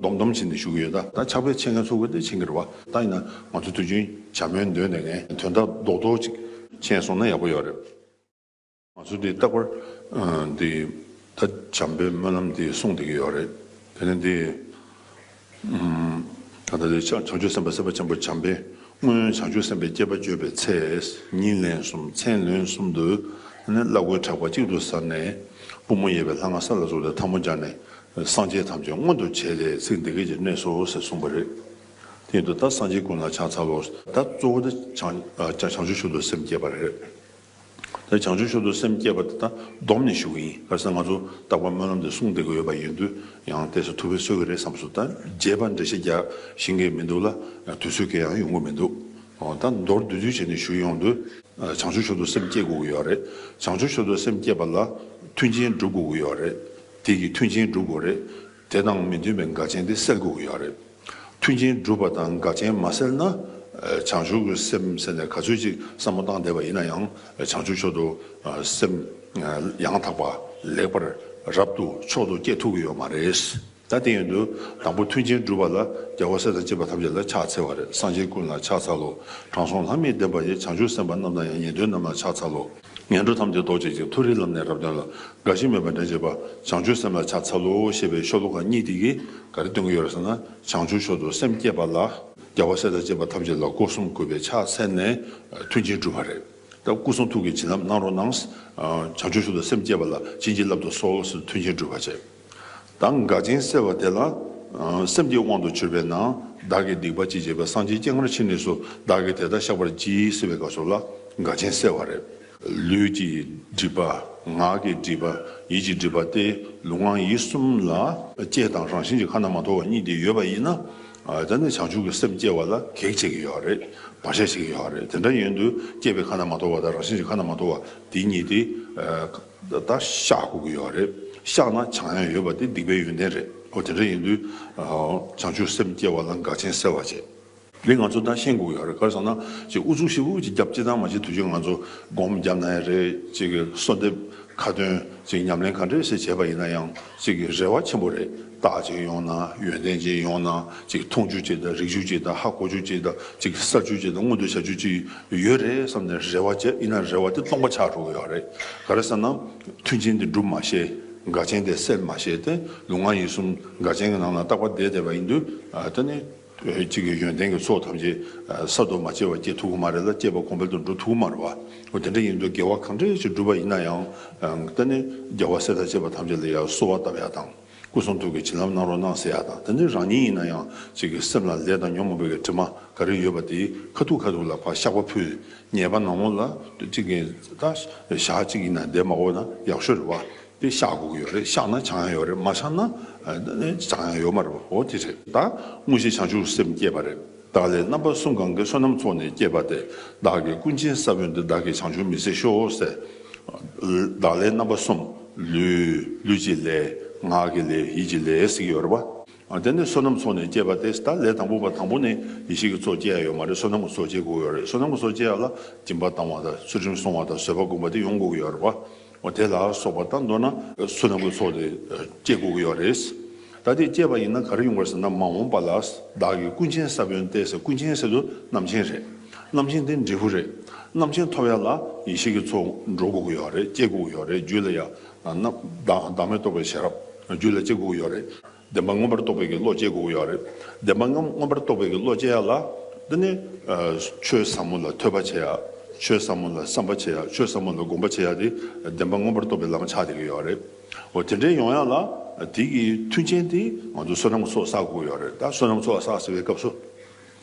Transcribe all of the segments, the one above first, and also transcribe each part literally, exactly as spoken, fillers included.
སྡོམ་སྡོམ་བྱས་ནས་ཞུ་གི་ཡོད། ད་ད་ཕྱག་དཔེ་མཁྱེན་མཁན་ཚོ་གིས་དེ་མཁྱེན་གྱི་རེད་བ། ད་ཡིན་ན་ང་ཚོ་དུས་རྒྱུན་བྱ་མོའི་མདོ་ནས་ངས་དོན་དག་རྡོག་རྡོག་ཅིག་མཁྱེན་སོང་ན་ཡག་པོ་ཡོད་རེད། ང་ཚོ་འདི་རྟག་པར་ཨ་འདི་ད་བྱམས་པའི་སྨོན་ལམ་འདི་གསུངས་བསྡད་ཀྱི་ཡོད་རེད། དེ་ནས་འདི་ཨམ་ད་ལྟ་འདི་བྱང་བྱང་ཆུབ་སེམས་དཔའ་སེམས་དཔའ་ཆེན་པོ་བྱམས་པས་སྔོན་བྱང་ཆུབ་སེམས་དཔའི་བསྐྱེད་པ་བརྗོད་པའི་ཚེ། ཉིན་ལན་གསུམ་མཚན་ལན་གསུམ་དུ། དེ་ནས་བླ་གོས་ཕྲེང་བ་གཅིག་ཏུ་གཟར་ནས། པུས་མོ་གཡས་པའི་ལྷ་ང་ས་ལ་བཙུགས་ཏེ་ཐལ་མོ་སྦྱར་ནས། སངས་རྒྱས་ཐམས་ཅད་མངོན་དུ་བྱས་ཏེ་ཚིག་འདི་སྐད་ཅེས་གནས་སོ་ཟེར་གསུངས་པ་རེད། དེ་ཡིན་དུས་ད་སངས་རྒྱས་ཀུན་ལ་ཕྱག་འཚལ་ལོ། ད་གཙོ་བོ་དེ་བྱང་ཨ་བྱང་ཆུབ་མཆོག་ཏུ་སེམས་བསྐྱེད་པ་རེད། ད་བྱང་ཆུབ་མཆོག་ཏུ་སེམས་བསྐྱེད་པ་དེ་ད་སྡོམ་ནས་ཞུ་གི་ཡིན། ག་རེ་ཟེར་ན་ང་ཚོ་རྟག་པར་སྨོན་ལམ་དེ་གསུང་བསྡད་ཀྱི་ཡོད་པ་ཡིན་དུས་ཡང་ཏོག་ཙམ་ཐུགས་ཕན་གསོས་ཀྱི་རེད་བསམ་སོང་། ད་རྒྱས་པ་འགྲེལ་བཤད་རྒྱག་ཤེས་ཀྱི་མི་འདུག་ལ། དུས་ཚོད་ཀྱིས་ཡང་ཡོང་གི་མི་འདུག་ཨོ་ད་མདོར་བསྡུས་བསྡུས་བྱས་ནས་ཞུ་ཡོང་དུས། བྱང་ཆུབ་མཆོག་ཏུ་སེམས་བསྐྱེད་དགོས་ཀྱི་ཡོད་རེད། བྱང་ཆུབ་མཆོག་ཏུ་སེམས་བསྐྱེད་པ་ལ་མཐུན་རྐྱེན་སྒྲུབ་དགོས་ཀྱི་ཡོད་རེད། དེ་གི་མཐུན་རྐྱེན་སྒྲུབ་དགོས་རེད། དེ་དང་མི་མཐུན་པའི་འགལ་རྐྱེན་དེ་སེལ་དགོས་ཀྱི་ཡོད་རེད། མཐུན་རྐྱེན་སྒྲུབ་པ་དང་འགལ་རྐྱེན་མ་སེལ་ན། བྱང་ཆུབ་ཀྱི་སེམས་ཟེར་ནས་ག་ཚོད་ཅིག་བསམ་བློ་བཏང་བསྡད་པ་ཡིན་ན་ཡང་བྱང་ཆུབ་མཆོག་ཏུ་སེམས་ཡང་དག་པ་ལེགས་པར་རབ་ཏུ་མཆོག་ཏུ་སྐྱེ་ཐུབ་ཀྱི་ཡོད་མ་རེད། ད་དེ་ཡིན་དུས་དང་པོ་མཐུན་རྐྱེན་སྒྲུབ་པ་ལ་རྒྱལ་བ་སྲས་དང་བཅས་པ་ཐམས་ཅད་ལ་ཕྱག་འཚལ་བ་རེད། སངས་རྒྱས་ཀུན་ལ་ཕྱག་འཚལ་ལོ། དྲང་སྲོང་ལྷ་མིའི་བདེན་པ་ཡི། བྱང་ཆུབ་སེམས་དཔའ་རྣམས་དང་ཡང་། ཉན་ཐོས་རྣམས་ལ་ཕྱག་འཚལ་ལོ། ངན་འགྲོ་ཐམས་ཅད་ཟློག་བྱེད་ཅིང་། མཐོ་རིས་ལམ་ནས་རབ་བརྟན་ལ། རྒ་ཤི་མེད་པར་འདྲེན་བྱེད་པ། བྱང་ཆུབ་སེམས་ལ་ཕྱག་འཚལ་ལོ་ཞེས་པའི་ཤོ་ལོ་ཀ་གཉིས་དེ་གིས་ག་རེ་སྟོན་གྱི་ཡོད་རེད་ཟེར་ན། བྱང་ཆུབ་མཆོག་ཏུ་སེམས་བསྐྱེད་པ་ལ་རྒྱལ་བ་སྲས་དང་བཅས་པ་ཐམས་ཅད་ལ་སྒོ་གསུམ་གུས་པས་ཕྱག་འཚལ་ནས་མཐུན་རྐྱེན་སྒྲུབ་པ་རེད། ད་སྐུ་གསུང་ཐུགས་ཀྱི་བྱིན་རླབས་གནང་རོགས་གནང་། བྱང་ཆུབ་མཆོག་ཏུ་སེམས་བསྐྱེད་པ་ལ་བྱིན་གྱིས་བརླབ་ཏུ་གསོལ་ཟེར་མཐུན་རྐྱེན་སྒྲུབ་པ་བྱས། ད་འགལ་རྐྱེན་སེལ་བ་དེ་ལ། སེམས་ཀྱི་དབང་དུ་གྱུར་པས་ན། བདག་གིས་སྡིག་པ་ཅི་བྱས་པའི། སངས་རྒྱས་སྤྱན་སྔར་ཕྱིན་ནས་སུ། བདག་གིས་དེ་ལྟར་བཤགས་པར་བགྱི་ཟེར་བའི་སྐབས་སུ་ལ་འགལ་རྐྱེན་སེལ་བ་རེད། ལུས་ཀྱི་སྒྲིབ་པ། ངག་གི་སྒྲིབ་པ། ཡིད་ཀྱི་སྒྲིབ་པ་སྟེ་ལུས་ངག་ཡིད་གསུམ་ལ་ལྕེ་དང་རང་བཞིན་གྱིས་ཁ་ན་མ་ཐོ་བ་གཉིས་དེ་ཡོད་པ་ཡིན་ན། ད་ནི་བྱང་ཆུབ་ཀྱི་སེམས་སྐྱེ་བ་ལ་གེགས་བྱེད་ཀྱི་ཡོད་རེད། བར་ཆད་བྱེད་ཀྱི་ཡོད་རེད། དེ་འདྲ་ཡིན་དུས་སྐྱེ་བའི་ཁ་ན་མ་ཐོ་བ་དང་རང་བཞིན་གྱིས་ཁ་ན་མ་ཐོ་བ་དེ་གཉིས་དེ། ད་བཤགས་དགོས་ཀྱི་ཡོད་རེད། བཤགས་ན་བྱང་ཡང་ཡོད་པ་དེ་སྡིག་པའི་ཡོན་ཏན་རེད། འོ་དེ་འདྲ་ཡིན་དུས། བྱང་ཆུབ་སེམས་སྐྱེ་བ་ལ་འགལ་རྐྱེན་སེལ་བ་བྱེད། འདི་ང་ཚོ་ད་ཤེས་དགོས་ཀྱི་ཡོད་རེད། ག་རེ་ཟེར་ན་ཅིག་ཨུ་ཚུགས་ཞེ་པོ་ཅིག་བརྒྱབ་ཅིག་དང་མ་ཅིག་དུས་རྒྱུན་ང་ཚོ་སྒོམ་བརྒྱབ་ན་ཡང་རེད། ཅིག་གི་གསོལ་འདེབས་ཁ་ཏོན་ཅིག་ཉམས་ལེན་ག་འདྲས་ཞིག་བྱས་པ་ཡིན་ན་ཡང་ཅིག་གི་རེ་བ་ཆེན་པོ་རེད། རྟགས་ཅིག་ཡོང་ན། ཡོན་ཏན་ཅིག་ཡོང་ན། ཅིག་མཐོང་རྒྱུ་ཅིག་དང་། རིག་རྒྱུ་ཅིག་དང་། ཧ་གོ་རྒྱུ་ཅིག་དང་། ཅིག་གསལ་རྒྱུ་ཅིག་དང་། མངོན་དུ་བྱ་རྒྱུ་ཅིག་ཡོད་རེད་བསམ་ནས་རེ་བ་བྱས། ཡིན་ན་རེ་བ་དེ་སྟོང་པ་ཆགས་འགྲོ་གི་ཡོད་རེད། ག་རེ་ཟེར་ན་མཐུན་རྐྱེན་དེ་སྒྲུབ་མ་ཤེས། འགལ་རྐྱེན་དེ་སེལ་མ་ཤེས་ཏེ་ལུས་ངག་ཡིད་གསུམ་འགལ་རྐྱེན་གྱི་ནང་ལ་རྟག་པར་བསྡད་བསྡད་པ་ཡིན་དུས། ད་ནི་གཅིག་གི་ཡོན་ཏན་གྱི་ཚོགས་ཐམས་ཅད་ཨ་གསར་དུ་མ་སྐྱེ་བ་སྐྱེ་ཐུབ་ཀྱི་མ་རེད་ལ། སྐྱེས་པ་གོང་འཕེལ་དུ་འགྲོ་ཐུབ་ཀྱི་མ་རེད་བ། འོ་དེ་འདྲ་ཡིན་དུས་དགེ་བ་གང་འདྲ་ཞིག་བསྒྲུབས་པ་ཡིན་ན་ཡང་། ཨ་ད་ནི་རྒྱལ་བ་སྲས་དང་བཅས་པ་ཐམས་ཅད་ལ་ཡང་གསོལ་བ་བཏབ་ཡ་དང་། སྐུ་གསུང་ཐུགས་ཀྱི་བྱིན་རླབས་གནང་རོགས་གནང་ཟེར་ཡ་དང་། དེ་ནི་རང་ཉིད་ཡིན་ན་ཡང་གཅིག་གི་སེམས་ལ་ལས་དང་ཉོན་མོངས་པའི་གི་དྲི་མ་ག་རེ་ཡོད་པ་དེ་ཁ་ཐུག་ཁ་ཐུག་ལ་ཕར་བཤགས་པ་ཕུལ། ཉེས་པ་ནག་མོ་ལ་གཅིག་གི་ད་ཞག་གཅིག་ཡིན་ན་བསྡད་མ་དགོས་ན་ཡག་ཤོས་རེད་བ། དེ་བཤགས་དགོས་ཀྱི་ཡོད་རེད། བཤགས་ན་བྱང་ཡང་ཡོད་རེད། མ་བཤགས་ན་ཨ་ནི་བྱང་ཡང་ཡོད་མ་རེད་བ། འོ་དེ་རེད། ད་དངོས་གཞི་བྱང་ཆུབ་སེམས་བསྐྱེད་པ་རེད། བདག་ལས་རྣམ་པ་གསུམ་གང་གིས། བསོད་ནམས་ཚོགས་ནི་བསྐྱེད་པ་སྟེ། བདག་གི་ཀུན་མཁྱེན་ས་བོན་ཏེ། བདག་གིས་བྱང་ཆུབ་མི་ཟད་ཤོག་ཟེར། བདག་ལས་རྣམ་པ་གསུམ། ལུས། ལུས་ཀྱི་ལས། ངག་གི་ལས། ཡིད་ཀྱི་ལས་ཟེར་གྱི་ཡོད་རེད་བ། ཨ་དེ་ནས་བསོད་ནམས་ཚོགས་ནི་བསྐྱེད་པ་སྟེ། ད་ལས་དང་པོ་པ་དང་པོ་ནས་ཡེ་ཤེས་ཀྱི་ཚོགས་སྐྱེ་ཡ་ཡོད་མ་རེད། བསོད་ནམས་ཀྱི་ཚོགས་སྐྱེ་དགོས་ཡོད་རེད། བསོད་ནམས་ཀྱི་ཚོགས་སྐྱེ་ཡ་ལ་སྦྱིན་པ་བཏང་བ་དང་། ཚུལ་ཁྲིམས་སྲུང་བ་དང་། བཟོད་པ་བསྒོམ་པ་དེ་ཡོང་དགོས་ཀྱི་ཡོད་རེད་བ། འོ་དེ་ལ་སོགས་པ་ད་མདོར་ན་བསོད་ནམས་ཀྱི་ཚོགས་དེ་སྐྱེ་དགོས་ཀྱི་ཡོད་རེད། ད་དེ་སྐྱེས་པ་ཡིན་ན་ག་རེ་ཡོང་གི་རེད་ཟེར་ན། མ་འོངས་པ་ལ་བདག་གི་ཀུན་མཁྱེན་ས་བོན་ཏེ་ཟེར། ཀུན་མཁྱེན་ཟེར་དུས་རྣམ་མཁྱེན་རེད། རྣམ་མཁྱེན་དེ་འབྲས་བུ་རེད། རྣམ་མཁྱེན་ཐོབ་ཡ་ལ་ཡེ་ཤེས་ཀྱི་ཚོགས་འགྲོ་དགོས་ཀྱི་ཡོད་རེད། སྐྱེ་དགོས་ཀྱི་ཡོད་རེད། རྒྱུད་ལ་ཡ་ན་བདག་བདག་མེད་རྟོགས་པའི་ཤེས་རབ་རྒྱུད་ལ་སྐྱེ་དགོས་ཀྱི་ཡོད་རེད། བདེན་པ་མངོན་པར་རྟོགས་པའི་གི་བློ་སྐྱེ་དགོས་ཀྱི་ཡོད་རེད། བདེན་པ་མངོན་མངོན་པར་རྟོགས་པའི་གི་བློ་སྐྱེ་ཡ་ལ། འདི་ནི་ཨ་ཆོས་ཟབ་མོ་ལ་ཐོས་པ་བྱེད་ཡ། ཆོས་ཟབ་མོ་ལ་བསམ་པ་བྱེད་ཡ། ཆོས་ཟབ་མོ་ལ་སྒོམ་པ་བྱེད་ཡ་དེ་བདེན་པ་མངོན་པར་རྟོགས་པའི་ལམ་ཆགས་བསྡད་ཀྱི་ཡོད་རེད། འོ་དེ་འདྲའི་ཡོང་ཡ་ལ་དེ་གི་མཐུན་རྐྱེན་དེ་ང་ཚོ་བསོད་ནམས་ཀྱི་ཚོགས་བསགས་དགོས་ཀྱི་ཡོད་རེད། ད་བསོད་ནམས་ཚོགས་བསགས་ཟེར་བའི་སྐབས་སུ།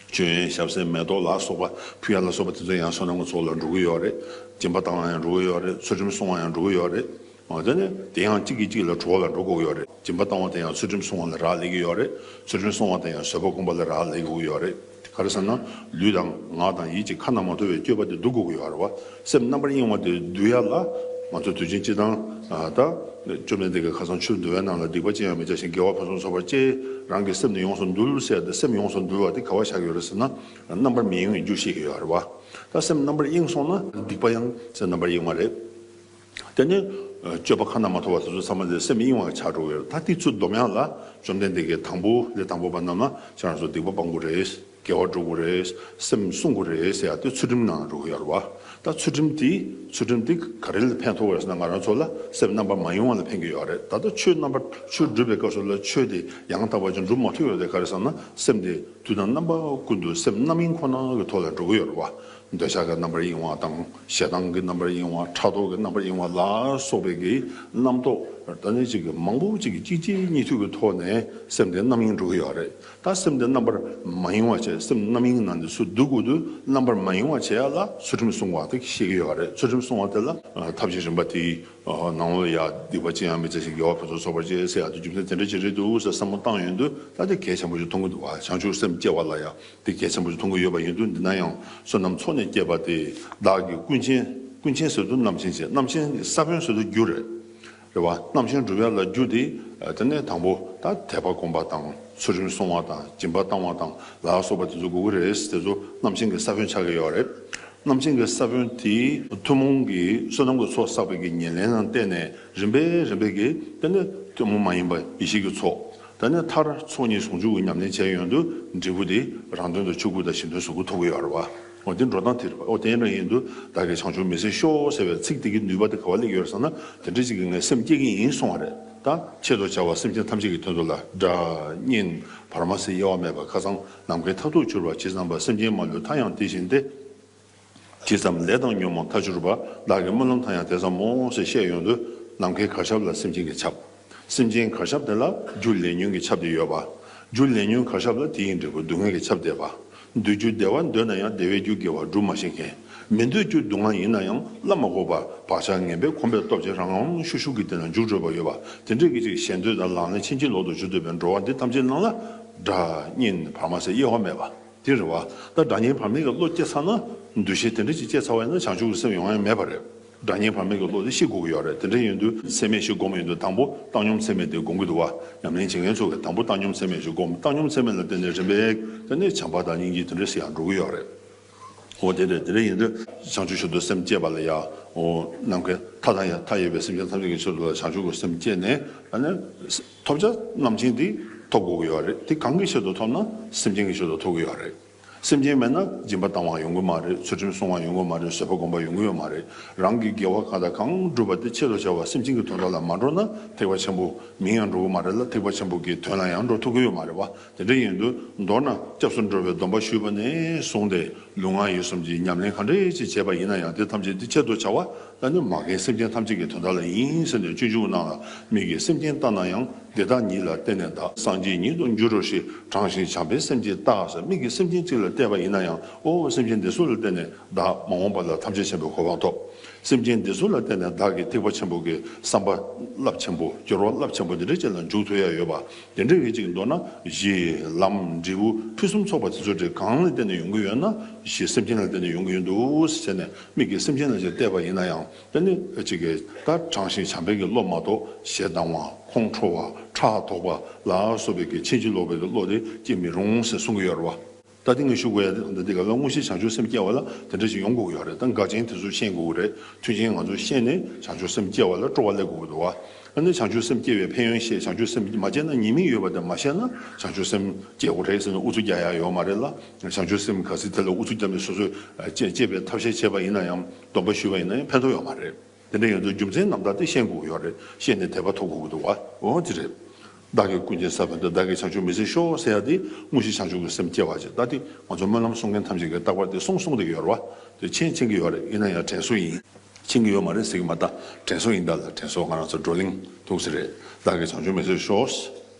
མཆོད་ཡོན་ཞབས་བསིལ་མེ་ཏོག་ལ་སོགས་པ་ཕུལ་ཡ་ལ་སོགས་པ་དེ་ཚོ་ཡང་བསོད་ནམས་ཀྱི་ཚོགས་ལ་འགྲོ་གི་ཡོད་རེད། སྦྱིན་པ་བཏང་བ་ཡང་འགྲོ་གི་ཡོད་རེད། ཚུལ་ཁྲིམས་སྲུང་བ་ཡང་འགྲོ་གི་ཡོད་རེད། འོ་དེ་ནས་དེ་ཡང་གཅིག་གིས་གཅིག་ལ་གྲོགས་ལ་འགྲོ་དགོས་ཀྱི་ཡོད་རེད། སྦྱིན་པ་བཏང་བ་དེ་ཡང་ཚུལ་ཁྲིམས་སྲུང་བ་ལ་རག་ལས་ཀྱི་ཡོད་རེད། ཚུལ་ཁྲིམས་སྲུང་བ་དེ་ཡང་བཟོད་པ་སྒོམ་པ་ལ་རག་ལས་ཀྱི་ཡོད་རེད། ག་རེ་ཟེར་ན། ལུས་དང་ངག་དང་ཡིད་ཀྱི་ཁ་ན་མ་ཐོ་བའི་སྤྱོད་པ་དེ་བསྡུ་དགོས་ཀྱི་ཡོད་རེད་བ། སེམས་རྣམ་པར་གཡེང་བ་དེ་བསྡུ་ཡ་ལ། ང་ཚོ་དུས་རྒྱུན་སྤྱིར་བཏང་ད་བཅོམ་ལྡན་འདས་ཀྱིས་ཁ་སང་ཆོས་འདུལ་བའི་ནང་ལ། སྡིག་པ་ཅི་ཡང་མི་བྱ་ཞིང་། དགེ་བ་ཕུན་སུམ་ཚོགས་པར་སྤྱད། རང་གི་སེམས་ནི་ཡོངས་སུ་འདུལ་ཟེར་ཏེ། སེམས་ཡོངས་སུ་འདུལ་བ་དེ་ག་པར་བཞག་ཡོད་རེད་ཟེར་ན། རྣམ་པར་མི་གཡེང་བའི་རྒྱུ་བཤད་ཀྱི་ཡོད་རེད་བ། ད་སེམས་རྣམ་པར་གཡེང་སོང་ན་སྡིག་པ་ཡང་སེམས་རྣམ་པར་གཡེང་བ་རེད། དེ་ནས་ སྤྱོད་པ་ཁ་ན་མ་ཐོ་བ་དེ་ཚོ་ཚང་མ་དེ་སེམས་གཡེང་བ་ཆགས་འགྲོ་གི་ཡོད་རེད། ད་དེ་ཚོ་སྡོམ་ཡག་ལ་བཅོམ་ལྡན་འདས་ཀྱིས་དང་པོ་ལས་དང་པོ་པ་རྣམས་ལ་ཁྱེད་རང་ཚོ་སྡིག་པ་སྤང་དགོས་རེད། དགེ་བ་སྒྲུབ་དགོས་རེད། སེམས་བསྲུང་དགོས་རེད་ཟེར་ཡག་དེ་ཚུལ་ཁྲིམས་ནང་འགྲོ་གི་ཡོད་རེད་བ། ད་ཚུལ་ཁྲིམས་དེ་ཚུལ་ཁྲིམས་དེ་ག་རེ་ལ་ཕན་ཐོགས་རེད་ཟེར་ན། ང་རང་ཚོ་ལ་སེམས་རྣམ་པར་མ་གཡེང་བ་ལ་ཕན་གྱི་ཡོད་རེད། ད་ལྟ་ཆོས་རྣམ་པར་ཆོས་སྒྲུབ་པའི་སྐབས་སུ་ལ་ཆོས་དེ་ཡང་དག་པ་ཅིག་སྒྲུབ་མ་ཐུབ་ཡོད་དེ། ག་རེ་ཟེར་ན་སེམས་དེ་དུས་དང་རྣམ་པ་ཀུན་ཏུ་སེམས་རྣམ་གཡེང་ཁོ་ན་གི་ཐོག་ལ་འགྲོ་གི་ཡོད་རེད་བ། འདོད་ཆགས་ཀྱི་རྣམ་པར་གཡེང་བ་དང་ཞེ་སྡང་གི་རྣམ་པར་གཡེང་བ། ཕྲག་དོག་གི་རྣམ་པར་གཡེང་བ་ལ་སོགས་པའི་གི་རྣམ་རྟོག་ད་ནི་ཅིག་གི་མང་པོ་ཅིག་གི་གཅིག་རྗེས་གཉིས་མཐུད་ཀྱི་ཐོག་ནས་སེམས་དེ་རྣམ་གཡེང་འགྲོ་གི་ཡོད་རེད། ད་སེམས་དེ་རྣམ་པར་མ་གཡེང་བ་བྱས། སེམས་རྣམ་གཡེང་ནང་དུ་ཚུར་འདུ་དགོས་དུས་རྣམ་པར་མ་གཡེང་བ་བྱེད་ཡག་ལ་ཚུལ་ཁྲིམས་བསྲུང་བ་དེ་ཤེས་ཀྱི་ཡོད་རེད། ཚུལ་ཁྲིམས་བསྲུང་བ་དེ་ལ་ཐབས་ཤེས་རིམ་པ་དེ་ནང་ལ་ཡ་སྡིག་པ་ཅི་ཡང་མི་བྱ་ཞིང་དགེ་བ་ཕུན་སུམ་ཚོགས་པར་སྤྱད་ཟེར་ཡག་དེ་རྒྱུ་མཚན་དེ་འདྲ་ཅིག་རེད་འདུག་ཟེར་བསམ་བློ་བཏང་ཡོང་དུས་ད་དེ་གལ་ཆེན་པོ་ཞིག་མཐོང་གི་འདུག་བ། བྱང་ཆུབ་སེམས་བསྐྱེད་པ་ལ་ཡང་དེ་གལ་ཆེན་པོ་ཞིག་མཐོང་གི་ཡོད་པ་ཡིན་དུས། འདི་ན་ཡང་བསོད་ནམས་ཚོགས་ནས་བསྐྱེད་པ་དེ་བདག་གི་ཀུན་མཁྱེན། ཀུན་མཁྱེན་ཟེར་དུས་རྣམ་མཁྱེན་བྱས། རྣམ་མཁྱེན་གྱི་ས་བོན་ཟེར་དུས་རྒྱུ་རེད། རེད་བ། རྣམ་མཁྱེན་སྒྲུབ་ཡག་ལ་རྒྱུ་དེ་དེ་ནས་དང་པོ་ད་དད་པ་སྒོམ་པ་དང་ཚུལ་ཁྲིམས་བསྲུང་བ་དང་སྦྱིན་པ་བཏང་བ་དང་ལ་སོགས་པ་དེ་ཚོ་དགོས་ཀྱི་རེད། དེ་ཚོ་རྣམ་མཁྱེན་གྱི་ས་བོན་ཆགས་ཀྱི་ཡོད་རེད། རྣམ་མཁྱེན་གྱི་ས་བོན་དེ་ཐུན་མོང་གི་བསོད་ནམས་ཀྱི་ཚོགས་བསགས་པའི་གི་ཉེར་ལེན་ལ་བརྟེན་ནས་རིམ་པས་རིམ་པས་ཀྱིས་དེ་ནས་ཐུན་མོང་མ་ཡིན་པ་ཡེ་ཤེས་ཀྱི་ཚོགས། ད་ནི་མཐར་ཚོགས་གཉིས་ཟུང་འཇུག་གི་ཉམས་ལེན་བྱས་ཡོང་དུས་འབྲས་བུ་དེ་རང་དོན་དུ་ཆོས་སྐུ་དང་གཞན་དོན་གཟུགས་སྐུ་ཐོབ་ཀྱི་ཡོད་རེད་བ། འོ་དེ་འགྲོ་སྟངས་དེ་རེད་བ། འོ་དེ་འདྲ་ཡིན་དུས་བདག་གིས་བྱང་ཆུབ་མི་བཟད་ཤོག་ཟེར་བའི་ཚིག་དེ་གི་ནུས་པ་དེ་ག་པར་སླེབས་ཡོད་ཟེར་ན། དེ་འདྲ་ཅིག་གིས་ངས་སེམས་བསྐྱེད་ཀྱི་ཡིན་གསུངས་པ་རེད། ད་ཆེད་དུ་བྱ་བ་སེམས་ཅན་ཐམས་ཅད་ཀྱི་དོན་དུ་ལ། སྒྲ་སྙན་བར་མ་ཟད་དབྱེ་བ་མེད་པ། ཁ་སང་ནམ་མཁའི་མཐར་ཐུག་གྱུར་པ་ཇི་ཙམ་པ། སེམས་ཅན་མ་ལུས་མཐའ་ཡང་དེ་བཞིན་ཏེ། ཇི་ཙམ་ལས་དང་ཉོན་མོངས་མཐར་གྱུར་པ། བདག་གི་སྨོན་ལམ་མཐའ་ཡང་དེ་ཙམ་མོ་ཟེར་བཤད་ཡོང་དུས། ནམ་མཁའི་གར་ཞབས་ལ་སེམས་ཅན་གྱིས་ཁྱབ། སེམས་ཅན་གར་ཞབས་དེ་ལ་རྒྱུ་ལས་ཉོན་གྱིས་ཁྱབ་སྟེ་ཡོད་པ། རྒྱུ་ལས་ཉོན་གར་ཞབས་ལ་དེ་ཡི་འབྲས་བུ་སྡུག་བསྔལ་གྱིས་ཁྱབ་བསྡད་པ། འདོད་རྒྱུ་བདེ་བ་འདོད་ན་ཡང་བདེ་བའི་རྒྱུ་དགེ་བ་སྒྲུབ་མ་ཤེས་མཁན། མི་འདོད་རྒྱུ་སྡུག་བསྔལ་ཡིན་ན་ཡང་སླབ་མ་དགོས་པར་བག་ཆགས་ངན་པས་གོམས་པའི་སྟོབས་ཀྱིས་རང་རང་ཤུགས་ཤུགས་ཀྱིས་དེ་ལ་འཇུག་འགྲོ་བ་ཡོད་པ། དེ་འདྲའི་གི་ཅིག་ཞེ་འདོད་དང་ལག་ལེན་ཕྱིན་ཅི་ལོག་ཏུ་གྱུར་བསྡད་པའི་འགྲོ་བ་འདི་ཐམས་ཅད་ནང་ལ་སྒྲ་སྙན་བར་མ་ཟད་དབྱེ་བ་མེད་པ། དེ་རེད་བ། ད་སྒྲ་སྙན་བར་མའི་གི་བློ་སྐྱེས་ཚར་ན། འདུ་ཤེས་དེ་འདྲ་ཅིག་སྐྱེས་ཚར་བ་ཡིན་ན་བྱང་ཆུབ་ཀྱི་སེམས་ཡོང་ཡ་མེད་པ་རེད། སྒྲ་སྙན་བར་མའི་གི་བློ་དེ་ཤེས་དགོས་ཀྱི་ཡོད་རེད། དེ་འདྲ་ཡིན་དུས་ཚད་མེད་བཞི་སྒོམ་ཡོང་དུས་དང་པོ་བཏང་སྙོམས་ཚད་མེད་དེ་སྒོམ་གྱི་འདུག་བ། ཉམས་ལེན་བྱེད་མཁན་ཚོ་གིས་དང་པོ་བཏང་སྙོམས་ཚད་མེད་བཞི་སྒོམ། བཏང་སྙོམས་ཚད་མེད་ལ་བརྟེན་ནས་རིམ་པས་དེ་ནས་བྱམས་པ་དང་སྙིང་རྗེ་དེ་འདྲ་ཞིག་ཡང་འགྲོ་གི་ཡོད་རེད། འོ་དེ་རེད། དེ་འདྲ་ཡིན་དུས་བྱང་ཆུབ་མཆོག་ཏུ་སེམས་བསྐྱེད་པ་ལ་ཡང་། འོ་ནམ་མཁའི་མཐའ་དང་ཡང་མཐའ་ཡས་པའི་སེམས་ཅན་ཐམས་ཅད་ཀྱི་ཆེད་དུ་ལ་བྱང་ཆུབ་ཀྱི་སེམས་བསྐྱེད་ནས། ཨ་ནི་ཐོབ་བྱ་རྣམ་མཁྱེན་དེ་ཐོབ་དགོས་ཀྱི་ཡོད་རེད། དེ་གང་གི་ཆེད་དུ་ཐོབ་ན་སེམས་ཅན་གྱི་ཆེད་དུ་ཐོབ་ཀྱི་ཡོད་རེད། སེམས་ཅན་མེད་ན་སྦྱིན་པ་བཏང་བ་ཡོང་གི་མ་རེད། ཚུལ་ཁྲིམས་བསྲུང་བ་ཡོང་གི་མ་རེད། བཟོད་པ་སྒོམ་པ་ཡོང་གི་ཡོད་མ་རེད། རང་གི་དགེ་བ་གང་དང་གང་བསྒྲུབས་པ་དེ་ཆེད་དུ་བྱ་བ་སེམས་ཅན་གྱི་དོན་དག་ལ་མ་འགྲོ་ན་ཐེག་པ་ཆེན་པོ་མིང་ཡང་འགྲོ་གི་མ་རེད་ལ། ཐེག་པ་ཆེན་པོ་གི་དོན་ལ་ཡང་འགྲོ་ཐུབ་ཀྱི་ཡོད་མ་རེད་བ། དེ་འདྲ་ཡིན་དུས་མདོར་ན་སྐྱབས་སུ་འགྲོ་བའི་སྡོམ་པ་ཞུས་པ་ནས་བཟུང་སྟེ་ལུས་ངག་ཡིད་གསུམ་གྱི་ཉམས་ལེན་ག་འདྲ་ཅིག་བྱས་པ་ཡིན་ན་ཡང་། དེ་ཐམས་ཅད་དེ་ཆེད་དུ་བྱ་བ་ད་ནི་མ་རྒན་སེམས་ཅན་ཐམས་ཅད་ཀྱི་དོན་དག་ལ་ཡིན་ཟེར་ནས། སྤྱོད་འཇུག་ནང་ལ་མིག་གིས་སེམས་ཅན་ལྟ་ན་ཡང་། འདི་དག་ཉིད་ལ་བརྟེན་ནས་བདག་སངས་རྒྱས་ཉིད་དུ་འགྱུར་རོ་ཞེས། དྲང་ཞིང་བྱམས་པས་སེམས་ཅན་བལྟ་ཟེར། མིག་གིས་སེམས་ཅན་གཅིག་ལ་བལྟས་པ་ཡིན་ན་ཡང་། ཨོ་སེམས་ཅན་འདི་ཚོ་ལ་བརྟེན་ནས་བདག་མ་འོངས་པ་ལ་ཐམས་ཅད་མཁྱེན་པའི་གོ་འཕང་ཐོབ། སེམས་ཅན་འདི་ཚོ་ལ་བརྟེན་ནས་བདག་གིས་ཐེག་པ་ཆེན་པོ་གི་བསམ་པ་རླབས་ཆེན་པོ། སྦྱོར་བ་རླབས་ཆེན་པོ་འདི་འདྲ་ཅིག་ལ་འཇུག་ཐུབ་ཡ་ཡོད་པ། དེ་འདྲ་གི་ཅིག་མདོར་ན་གཞི་ལམ་འབྲས་བུ་ཕུན་སུམ་ཚོགས་པ་དེ་ཚོ་དེ་གང་ལ་བརྟེན་ནས་ཡོང་གི་ཡོད་ན། གཞི་སེམས་ཅན་ལ་བརྟེན་ནས་ཡོང་གི་ཡོད་འདུག་ཟེར་ནས་མིག་གིས་སེམས་ཅན་ལ་ཅིག་བལྟས་པ་ཡིན་ན་ཡང་། དེ་ནི་ཅིག་གིས་ད་དྲང་ཞིང་བྱམས་པའི་གི་བློ་མ་གཏོགས་ཞེ་སྡང་བ། ཁོང་ཁྲོ་བ། ཕྲག་དོག་པ་ལ་སོགས་པའི་གི་ཕྱིན་ཅི་ལོག་པའི་གི་བློ་དེ་སྐྱེ་མི་རུང་ཟེར་གསུང་གི་ཡོད་རེད་བ། ད་དེ་ངས་ཞུ་དགོས་ཡ་དེ་འདི་ག་ལ། དངོས་གཞི་བྱང་ཆུབ་སེམས་བསྐྱེད་པ་ལ་དེ་འདྲ་ཞིག་ཡོང་དགོས་ཀྱི་ཡོད་རེད། ད་འགག་རྐྱེན་དེ་ཚོ་ཤེས་དགོས་ཀྱི་རེད། མཐུན་རྐྱེན་ང་ཚོ་ཤེས་ནས་བྱང་ཆུབ་སེམས་བསྐྱེད་པ་ལ་སྤྲོ་བ་སླེབས་དགོས་ཀྱི་འདུག་བ། ཨ་ནི་བྱང་ཆུབ་སེམས་བསྐྱེད་པའི་ཕན་ཡོན་ཤེས། བྱང་ཆུབ་སེམས་མ་བསྐྱེད་ན་ཉེས་དམིགས་ཡོད་པ་དེ་མ་ཤེས་ན། བྱང་ཆུབ་སེམས་བསྐྱེད་དགོས་རེད་ཟེར་ནས་ཨུ་ཚུགས་རྒྱག་ཡ་ཡོད་མ་རེད་ལ། བྱང་ཆུབ་སེམས་ག་ཚོད་དེ་ལ་ཨུ་ཚུགས་རྒྱབ་ནས་སོ་སོས་བསྐྱེད་བསྐྱེད་པའི་ཐབས་ཤེས་བྱས་པ་ཡིན་ན་ཡང་། སྡོམ་པ་ཞུས་པ་ཡིན་ན་ཡང་ཕན་ཐོགས་ཡོད་མ་རེད། དེ་འདྲ་ཡིན་དུས་རྒྱུ་མཚན་རྣམ་དག་དེ་ཤེས་དགོས་ཀྱི་ཡོད་རེད། ཤེས་ནས་དད་པ་ཐོབ་དགོས་ཀྱི་འདུག་བ། འོ་དེ་རེད། བདག་གི་ཀུན་མཁྱེན་ས་བོན་དུ། བདག་གིས་བྱང་ཆུབ་མི་བཟད་ཤོག་ཟེར་ཡ་དེ་དངོས་གཞི་བྱང་ཆུབ་ཀྱི་སེམས་བསྐྱེད་པ་བྱེད། ད་དེ་ང་ཚོ་སྨོན་ལམ་གསུང་མཁན་ཐམས་ཅད་ཀྱིས་རྟག་པར་དེ་གསུང་གསུང་བསྡད་ཀྱི་ཡོད་རེད་བ། དེ་མཁྱེན་མཁྱེན་གྱི་ཡོད་རེད། ཡིན་ན་ཡང་དྲན་གསོ་ཡིན། མཁྱེན་གྱི་ཡོད་མ་རེད་ཟེར་གྱི་མ་གཏོགས། དྲན་གསོ་ཡིན་ད་ལ། དྲན་གསོ་ང་རང་ཚོ་བགྲོ་གླེང་ཐུག་ས་རེད། བདག་གིས་བྱང་ཆུབ་མི་བཟད་ཤོག།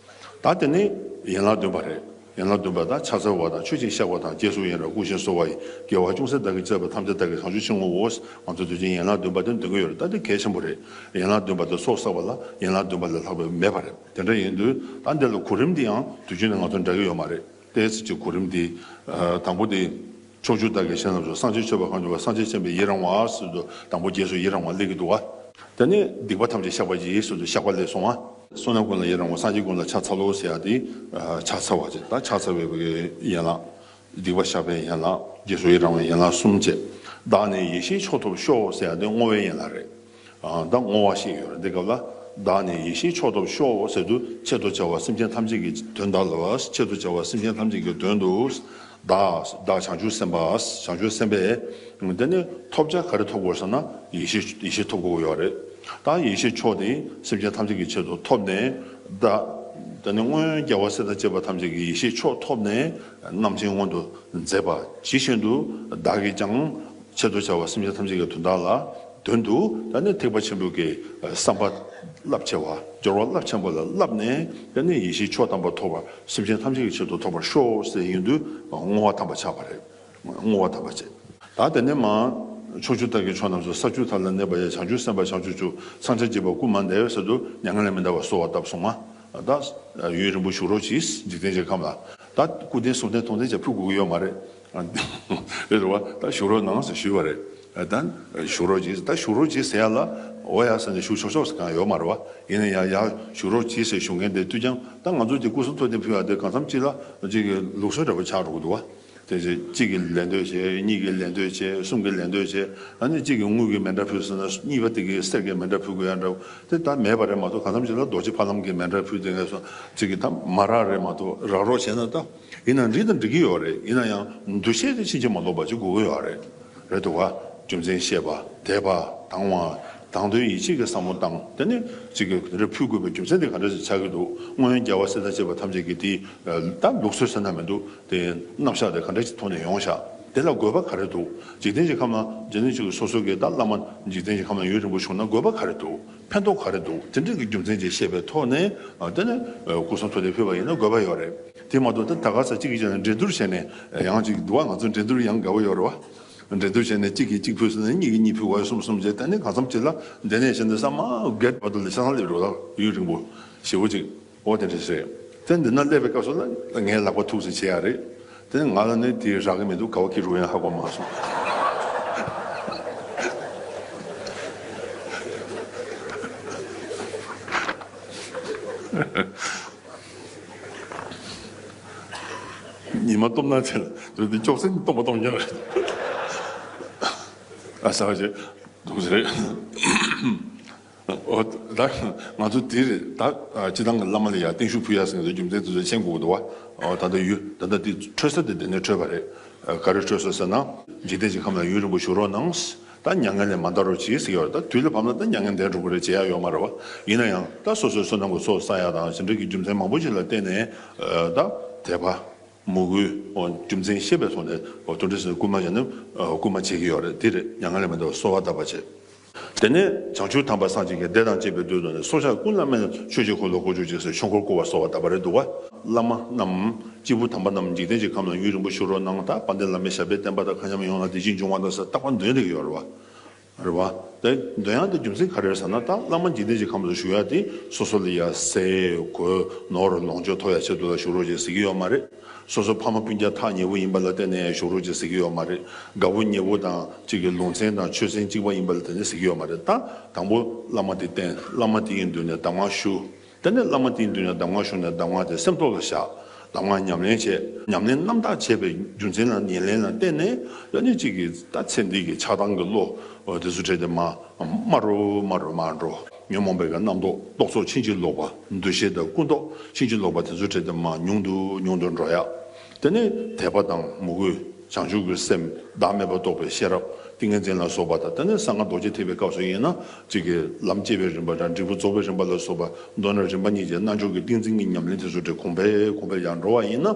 ད་དེ་ནས་ཡན་ལག་བདུན་པ་རེད། ཡན་ལག་བདུན་པ་ད་ཕྱག་འཚལ་བ་དང་ཆོས་ཀྱི་བཤགས་པ་དང་རྗེས་སུ་ཡི་རང་བསྐུལ་ཞིང་གསོལ་བ་ཡི། དགེ་བ་ཅུང་ཟད་བདག་གིས་སྤྱད་པ་ཐམས་ཅད་བདག་གིས་བྱང་ཆུབ་ཕྱིར་བསྔོའོ། ང་ཚོ་དུས་རྒྱུན་ཡན་ལག་བདུན་པ་དེ་འདོན་གྱི་ཡོད་རེད། ད་དེ་གལ་ཆེན་པོ་རེད། ཡན་ལག་བདུན་པ་དེ་ཚོགས་བསགས་པ་ལ་ཡན་ལག་བདུན་པ་ལས་ལྷག་པ་མེད་པ་རེད། དེ་འདྲ་ཡིན་དུས་ད་འདི་ལ་གོ་རིམ་འདི་ཡང་དུས་རྒྱུན་ནས་ང་ཚོ་འདྲ་གི་ཡོད་མ་རེད། ཏོག་ཙམ་ཅིག་གོ་རིམ་འདི། ཨ། དང་པོ་དེ། ཕྱོགས་བཅུའི་བདག་གིས་གཞན་ལ་བཟོད། སངས་རྒྱས་མཆོད་པ་གང་བྱུང་བ། སངས་རྒྱས་བྱམས་པས་ཡི་རང་བ་ཟེར་དུས་དང་པོ་རྗེས་སུ་ཡི་རང་བ་སླེབས་ཀྱི་འདུག་བ། དེ་ནས་སྡིག་པ་ཐམས་ཅད་བཤགས་པར་བགྱི་ཟེར་དུས་བཤགས་པ་སླེབས་སོང་བ། བསོད་ནམས་ཀུན་ལ་ཡི་རང་བ། སངས་རྒྱས་ཀུན་ལ་ཕྱག་འཚལ་ལོ་ཟེར་ཡ་དེ། ཨ། ཕྱག་འཚལ་བ་བྱས། ད་ཕྱག་འཚལ་བའི་ཡན་ལག་སྡིག་པ་བཤགས་པའི་ཡན་ལག་རྗེས་སུ་ཡི་རང་བའི་ཡན་ལག་གསུམ་བྱས། བདག་ནི་ཡེ་ཤེས་མཆོག་ཐོབ་ཤོག་ཟེར་ཡ་དེ་བསྔོ་བའི་ཡན་ལག་རེད། ད་བསྔོ་བ་ཞིག་ཡོད་རེད། འདི་སྐབས་ལ་བདག་ནི་ཡེ་ཤེས་མཆོག་ཐོབ་ཤོག་ཟེར་དུས་ཆེད་དུ་བྱ་བ་སེམས་ཅན་ཐམས་ཅད་ཀྱི་དོན་དག་ལ། ཆེད་དུ་བྱ་བ་སེམས་ཅན་ཐམས་ཅད་ཀྱི་དོན་དུ་བདག་བདག་བྱང་ཆུབ་སེམས་དཔའ། བྱང་ཆུབ་སེམས་དཔས་དེ་ནི་ཐོབ་བྱ་ག་རེ་ཐོབ་དགོས་ཟེར་ན་ཡེ་ཤེས་ཡེ་ཤེས་ཐོབ་དགོས་ཡོད་རེད། ད་ཡེ་ཤེས་མཆོག་དེ་སེམས་ཅན་ཐམས་ཅད་ཀྱི་ཆེད་དུ་ཐོབ་ནས་བདག་དེ་ནི་སྔོན་རྒྱལ་བ་སྲས་དང་བཅས་པ་ཐམས་ཅད་ཀྱི་ཡེ་ཤེས་མཆོག་ཐོབ་ནས་རྣམ་མཁྱེན་མངོན་དུ་མཛད་པ་ཇི་བཞིན་དུ་བདག་གིས་ཀྱང་ཆེད་དུ་བྱ་བ་སེམས་ཅན་ཐམས་ཅད་ཀྱི་དོན་དག་ལ་དོན་དུ་ད་ནི་ཐེག་པ་ཆེན་པོའི་གི་བསམ་པ་རླབས་ཆེ་བ། སྦྱོར་བ་རླབས་ཆེན་པོ་ལ་བསླབས་ནས་ད་ནི་ཡེ་ཤེས་མཆོག་དམ་པ་ཐོབ་པར་སེམས་ཅན་ཐམས་ཅད་ཀྱི་ཆེད་དུ་ཐོབ་པར་ཤོག་ཟེར་ཡིན་དུས་བསྔོ་བ་དམ་པ་ཆགས་པ་རེད། བསྔོ་བ་དམ་པ་བྱེད། ད་དེ་ནས་མ། ཕྱོགས་བཅུ་ལྟ་བུའི་ཕྱོགས་རྣམས་སུ་ས་བཅུ་ཐབས་ལ་གནས་པ་ཡི། བྱང་ཆུབ་སེམས་དཔའ་བྱང་ཆུབ་མཆོག། འཚང་ཕྱིར་བགྱིད་པ་ཀུན་མ་འདའ་བའི་ཟེར་དུས་མྱ་ངན་ལས་མི་འདའ་བར་གསོལ་བ་བཏབ་སོང་ང་། ད་ཡུན་རིང་པོ་བཞུགས་རོགས་གྱིས་འཇིག་རྟེན་གྱི་ཁམས་ལ། ད་སྐུ་རྟེན་གསུང་རྟེན་མཐོང་རྟེན་ཅིག་ཕུལ་དགོས་ཀྱི་ཡོད་མ་རེད། རེད་བ། ད་བཞུགས་རོགས་གནང་ཟེར་ཞུས་པ་རེད། ད་བཞུགས་རོགས་གྱིས། ད་བཞུགས་རོགས་གྱིས་ཟེར་ཡ་ལ་འོ་ཡ་ཟེར་ནས་བཞུགས་ཆོག་ཆོག་ཟེར་གང་ཡོད་མ་རེད་བ། ཡིན་ན་ཡང་ཡ་བཞུགས་རོགས་གྱིས་ཟེར་ཞུ་མཁན་དེ་དུས་ཀྱང་ད་ང་ཚོ་དེ་སྐུ་གསུང་ཐུགས་རྟེན་ཕུལ་ཡ་དེ་གང་འཚམ་ཅིག་ལ་ཅིག་གི་ལུགས་སྲོལ་འདྲ་པོ་ཆགས་འགྲོ་གི་འདུག་བ། དེ་རྗེས་གཅིག་གིས་ལད་ཟློས་བྱས། གཉིས་ཀྱིས་ལད་ཟློས་བྱས། གསུམ་གྱིས་ལད་ཟློས་བྱས། ཨ་ནི་གཅིག་གིས་དངུལ་གྱི་མཎྜལ་ཕུལ་སོང་ན་གཉིས་པ་དེ་གིས་གསེར་གྱི་མཎྜལ་ཕུལ་དགོས་ཡ་འདྲ་པོ་དེ་ད་མེད་པ་རེད་མ་གཏོགས། གང་འཚམ་ཅིག་ལ་རྡོ་རྗེ་ཕ་ལམ་གྱི་མཎྜལ་ཕུལ་དེ་ངས་སོང་གཅིག་གིས་ད་མ་རག་རེད་མ་གཏོགས་རག་རོགས་བྱས་ན་ད་ཡིན་ན་འགྲིག་དང་འགྲིག་གི་ཡོད་རེད། ཡིན་ན་ཡང་འདུ་ཤེས་དེ་ཕྱིན་ཅི་མ་ལོག་པ་ཅིག་དགོས་ཀྱི་ཡོད་རེད། རེད་འདུག་བ། རྒྱུ་མཚན་ཤེས་པ། དད་པ། དང་བ། དང་དོན་ཡིད་ཆེས་ཀྱི་བསམ་བློ་བཏང་། དེ་ནས་གཅིག་གིས་དེ་འདྲ་ཕུལ་དགོས་པའི་རྒྱུ་མཚན་དེ་ག་འདྲ་ཞིག་ཆགས་ཀྱི་འདུག་སྔོན་རྒྱལ་བ་སྲས་དང་བཅས་པ་ཐམས་ཅད་ཀྱིས་དེ་ད་ལུགས་སྲོལ་ཟེར་ན་མི་འདུག་དེ་རྣམ་གཞག་དེ་ག་འདྲ་ཞིག་ཐོག་ནས་ཡོང་ཤག་དེ་ལ་དགོས་པ་ག་རེ་འདུག་འཇིག་རྟེན་གྱི་ཁམས་ལ་འཇིག་རྟེན་གྱི་སོ་སོ་གི་ད་བླ་མ་འཇིག་རྟེན་གྱི་ཁམས་ལ་ཡུན་རིང་པོ་བཞུགས་ན་དགོས་པ་ག་རེ་འདུག་ཕན་ཐོགས་ག་རེ་འདུག་དེ་འདྲ་གི་རྒྱུ་མཚན་ཅིག་ཤེས་པའི་ཐོག་ནས་དེ་ནས་སྐུ་གསུང་ཐུགས་རྟེན་ཕུལ་བ་ཡིན་ན་དགོས་པ་ཡོད་རེད། དེ་མ་གཏོགས་ད་ད་ག་ས་གཅིག་གིས་བྱས་ན་འགྲན་བསྡུར་བྱས་ནས་ཡང་ཅིག་འདུག་བ། ང་ཚོ་འགྲན་བསྡུར་ཡང་དགའ་བོ་ཡོད་རེད་བ། འགྲན་བསྡུར་བྱས་ནས་གཅིག་གིས་གཅིག་ཕུལ་སོང་ན་གཉིས་ཀྱིས་གཉིས་ཕུལ་བ། གསུམ་གསུམ་བྱས། ད་ནི་གང་འཚམ་ཅིག་ལ་འདི་ནས་བྱས་ན་ས་མ་གེད་བར་དུ་ལ་ཤ་ཚང་སླེབས་འགྲོ་ལ་ཡུན་རིང་པོ་ཞེ་པོ་ཅིག་འོ་དེ་འདྲ་རེད། དེ་འདི་ན་སླེབས་པའི་སྐབས་སུ་ལ་ངའི་ལག་པ་ཐུག་ཟེར་བྱེད་ཡ་རེད། དེ་ནི་ང་ལ་ནི་དེ་རག་གི་མི་འདུག་ག་བ་ཁྱེར་རུ་ཡང་ཧ་གོ་མ་སོང་། ཉི་མ་སྟོབས་ན་ཚེ་ལ་དུས་དེ་ཅོག་ཙེ་སྟོང་པ་སྟོང་རྐྱང་རེད། ཨ་ས་ཆེ་དུང་ཟེར། ཨོ་ད་ང་ཚོ་དེ་རེད་ད། སྤྱི་བཏང་གི་བླ་མ་ལ་ཡ་བརྟན་བཞུགས་ཕུལ་ཡ་ཟེར་ནས་རྒྱུ་མཚན་དེ་ཚོ་མཁྱེན་དགོས་འདུག་བ། ཨོ་ད་ལྟ་ཡུལ་ད་ལྟ་དེ་འཕྲོད་ས་དེ་དེ་ནས་འཕྲོད་པ་རེད། ག་རེ་འཕྲོད་ས་ཟེར་ན། འཇིག་རྟེན་གྱི་ཁམས་ལ་ཡུན་རིང་པོ་བཞུགས་རོགས་གནང་། ད་མྱ་ངན་ལས་མ་འདའ་རོགས་གྱིས་ཟེར་གྱི་ཡོད་རེད། ད་དུས་ལ་བབ་ན་ད་མྱ་ངན་འདས་འགྲོ་གི་རེད། བྱེད་ཡ་ཡོད་མ་རེད་བ། ཡིན་ན་ཡང་ད་སོ་སོའི་བསོད་ནམས་ཀྱི་ཚོགས་བསགས་ཡ་དང་ཞིང་འབྲོག་གི་རྒྱུ་མཚན་མང་པོ་ཞིག་ལ་བརྟེན་ནས་ད་དད་པ། མོས་གུས། རྒྱུ་མཚན་ཤེས་པའི་ཐོག་ནས་དོན་འགྲེལ་ཟེར་སྐུལ་མ་བྱས་ནས་སྐུལ་མ་བྱེད་ཀྱི་ཡོད་རེད། དེ་རེད། མྱ་ངན་ལས་མི་འདའ་བར་གསོལ་བ་བཏབ་པ་བྱེད། དེ་ནས་བྱང་ཆུབ་དམ་པ་སངས་རྒྱས་ཀྱི་བདེ་དང་བཅས་པའི་དོན་དུ་ནི་སྲོག་ཆགས་ཀུན་ལ་སྨན་ཆོས་ཀྱི་འཁོར་ལོ་བསྐོར་གྱུར་ཅིག་ཟེར་ཆོས་འཁོར་བསྐོར་བར་གསོལ་བ་བཏབ་པ་རེད་འདུག་བ། བླ་མ་རྣམས་སྐྱེས་བུ་དམ་པ་རྣམས་འཇིག་རྟེན་གྱི་ཁམས་ལ་ཡུན་རིང་པོ་བཞུགས་རོགས་གནང་། ད་དཔལ་ལྡན་བླ་མའི་ཞབས་པད་བརྟན་པ་དང་མཁའ་མཉམ་ཡོངས་ལ་བདེ་སྐྱིད་འབྱུང་བ་དང་ཟེར་རྟག་པར་འདོན་བསྡད་ཀྱི་ཡོད་རེད་བ། རེད་བ། དེ་འདོན་ཡག་དེ་རྒྱུ་མཚན་ག་རེ་རེད་ཟེར་ན། ད་བླ་མ་འཇིག་རྟེན་གྱི་ཁམས་སུ་བཞུགས་ཡག་དེ་སོ་སོ་ལ་ཡ་ཟས་གོས་ནོར་ལོངས་སྤྱོད་ཐོབ་ཡག་ཆེད་དུ་ལ་བཞུགས་རོགས་ཅེས་ཟེར་གྱི་ཡོད་མ་རེད། སོ་སོ་ཕ་མ་སྤུན་ཀྱག་ཐག་ཉེ་པོ་ཡིན་པ་ལ་བརྟེན་ནས་བཞུགས་རོགས་ཅེས་ཟེར་གྱི་ཡོད་མ་རེད། དགའ་པོ་ཉེ་པོ་དང་གཅིག་གི་ལུང་ཚན་དང་ཆོས་ཚན་གཅིག་པ་ཡིན་པ་ལ་བརྟེན་ནས་ཟེར་གྱི་ཡོད་མ་རེད། ད་དང་པོ་བླ་མ་དེ་བསྟེན། བླ་མ་དེ་ཡི་མདུན་ནས་གདམས་ངག་ཞུ། དེ་ནས་བླ་མ་དེའི་མདུན་ནས་གདམས་ངག་ཞུས་ནས་གདམས་ངག་དེ་སེམས་ཐོག་ལ་བཞག་གདམས་ངག་ཉམས་ལེན་བྱས། ཉམས་ལེན་རྣམ་དག་བྱས་པའི་རྒྱུ་མཚན་ལ་ཉམས་ལེན་ལ་བརྟེན་ནས་ཡང་ནི་གཅིག་གིས་ད་ཚེ་འདི་གི་ཆགས་སྡང་གི་བློ་དེ་ཚོ་བྲལ་ཏེ་མར་དམའ་རུ་དམའ་རུ་མར་འགྲོ། ཉོན་མོངས་པའི་གི་རྣམ་རྟོག་རྟོག་ཚོགས་ཕྱིན་ཅི་ལོག་པ། འདུ་ཤེས་དང་ཀུན་རྟོག་ཕྱིན་ཅི་ལོག་པ་དེ་ཚོ་བྲལ་ཏེ་མར་ཉུང་དུ་ཉུང་དུ་འགྲོ་ཡག་དེ་ནས་དད་པ་དང་མོས་གུས། བྱང་ཆུབ་ཀྱི་སེམས། བདག་མེད་པ་རྟོགས་པའི་ཤེས་རབ། ཏིང་ངེ་འཛིན་ལ་སོགས་པ་དང་། དེ་ནས་གསང་སྔགས་རྡོ་རྗེ་ཐེག་པའི་སྐབས་སུ་ཡིན་ན་གཅིག་གིས་ལམ་སྐྱེ་བའི་རིམ་པ་དང་འབྲས་བུ་རྫོགས་པའི་རིམ་པ་ལ་སོགས་པ་མདོར་ན་རིམ་པ་གཉིས་ཀྱི་རྣལ་འབྱོར་གྱི་ཏིང་འཛིན་གྱི་ཉམས་ལེན་དེ་ཚོ་དེ་གོང་འཕེལ་གོང་འཕེལ་ཡར་འགྲོ་བ་ཡིན་ན།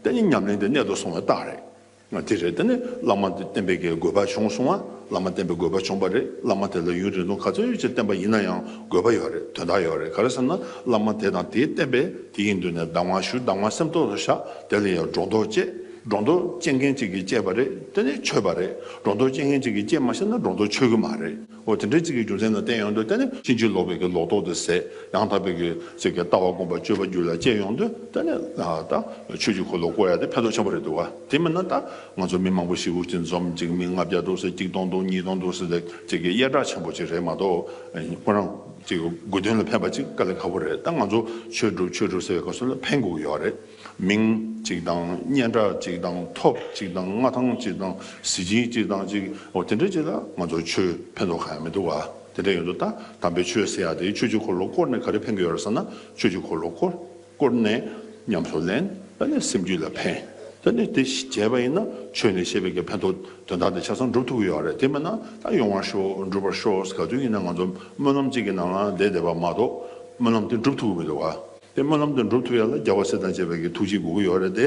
དེ་ནི་ཉམས་ལེན་དེ་གནད་དུ་སོང་བའི་རྟགས་རེད། དེ་རེད། དེ་ནི་བླ་མ་དེ་བསྟེན་པའི་གི་དགོས་པ་བྱུང་སོང་བ། བླ་མ་བསྟེན་པའི་དགོས་པ་བྱུང་བ་རེད། བླ་མ་དེ་ལ་ཡུན་རིང་ཐུང་ག་ཚོད་ཅིག་བསྟེན་པ་ཡིན་ན་ཡང་དགོས་པ་ཡོད་རེད། དོན་དག་ཡོད་རེད། ག་རེ་ཟེར་ན་བླ་མ་དེ་དང་དེའི་བསྟེན་པའི་དེ་ཡི་མདུན་ནས་གདམས་ངག་ཞུ། གདམས་ངག་སེམས་ཐོག་ཏུ་བཞག་དེ་ལ་ཡང་སྒྲོ་འདོགས་བཅད། སྒྲོ་འདོགས་བཅད་མཁན་གཅིག་གིས་བཅད་པ་རེད། དེ་ནི་ཆོད་པ་རེད། སྒྲོ་འདོགས་བཅད་མཁན་གཅིག་གིས་བཅད་མ་ཤེས་ན་སྒྲོ་འདོགས་ཆོད་གི་མ་རེད། འོ་དེ་འདྲའི་གཅིག་གི་རྒྱུ་མཚན་ལ་བརྟེན་ཡོང་དུས་དེ་ནི་ཕྱིན་ཅི་ལོག་པའི་གི་ལོག་རྟོག་དེ་ཟད། ཡང་དག་པའི་གི་ཅིག་གི་ལྟ་བ་སྒོམ་པ་སྤྱོད་པ་རྒྱུད་ལ་སྐྱེ་ཡོང་དུས་དེ་ནི་ད་ཆོས་ཀྱི་འཁོར་ལོ་བསྐོར་ཡ་དེ་ཕན་ཐོགས་ཆེན་པོ་རེད་འདུག་བ། དེ་མིན་ན་ད་ང་ཚོ་མི་མང་པོ་ཞེ་པོ་ཅིག་འཛོམས། ཅིག་མི་ལྔ་བརྒྱ་འདུག་ཟེར། གཅིག་སྟོང་འདུག་གཉིས་སྟོང་འདུག་ཟེར་ཏེ་ཅིག་གི་ཡ་གྲགས་ཆེན་པོ་ཅིག་རེད་མ་གཏོགས། ཁོ་རང་ཅིག་དགོས་དོན་ལ་ཕན་པ་ཅིག་དཀའ་ལས་ཁག་པོ་རེད། ད་ང་ཚོ་ཆོས་སྒྲུབ་ཆོས་སྒྲུབ་ཟེར་བའི་སྐབས་སུ་ལ་ཕན་དགོས་ཀྱི་ཡོད་རེད། མིང་གཅིག་དང་སྙན་གྲགས་གཅིག་དང་ཐོབ་གཅིག་དང་མངའ་ཐང་གཅིག་དང་གཟི་བརྗིད་གཅིག་དང་གཅིག་འོ་དེ་འདྲ་གཅིག་ལ་ང་ཚོ་ཆོས་ཕན་ཐོགས་གང་ཡང་མི་འདུག་བ། དེ་འདྲ་ཡོད་དུས་ད་དམ་པའི་ཆོས་ཟེར་ཡག་དེ་ཆོས་ཀྱི་འཁོར་ལོ་བསྐོར་ནས་ག་རེ་ཕན་གྱི་ཡོད་རེད་ཟེར་ན། ཆོས་ཀྱི་འཁོར་ལོ་བསྐོར། བསྐོར་ནས་ཉམས་སུ་ལེན། ད་ནི་སེམས་རྒྱུད་ལ་ཕན། ད་ནི་དེ་བྱས་པ་ཡིན་ན་ཆོས་ནས་བཤད་པའི་གི་ཕན་ཐོགས་དོན་དག་དེ་ཆ་ཚང་འགྲུབ་ཐུབ་ཀྱི་ཡོད་རེད། དེ་མིན་ན་ད་ཡོང་བར་ཤོག་འགྲུབ་པར་ཤོག་ག་དུས་ཡིན་ན་ང་ཚོ་སྨོན་ལམ་གཅིག་གི་ནང་ལ་བསྡད་བསྡད་པ་མ་གཏོགས་སྨོན་ལམ་དེ་འགྲུབ་ཐུབ་ཀྱི་མི་འདུག་བ། དེ་སྨོན་ལམ་དེ་འགྲུབ་ཐུབ་ཡག་ལ་རྒྱལ་བ་སྲས་དང་བཅས་པའི་གི་ཐུགས་རྗེ་དགོས་ཀྱི་ཡོད་རེད་དེ།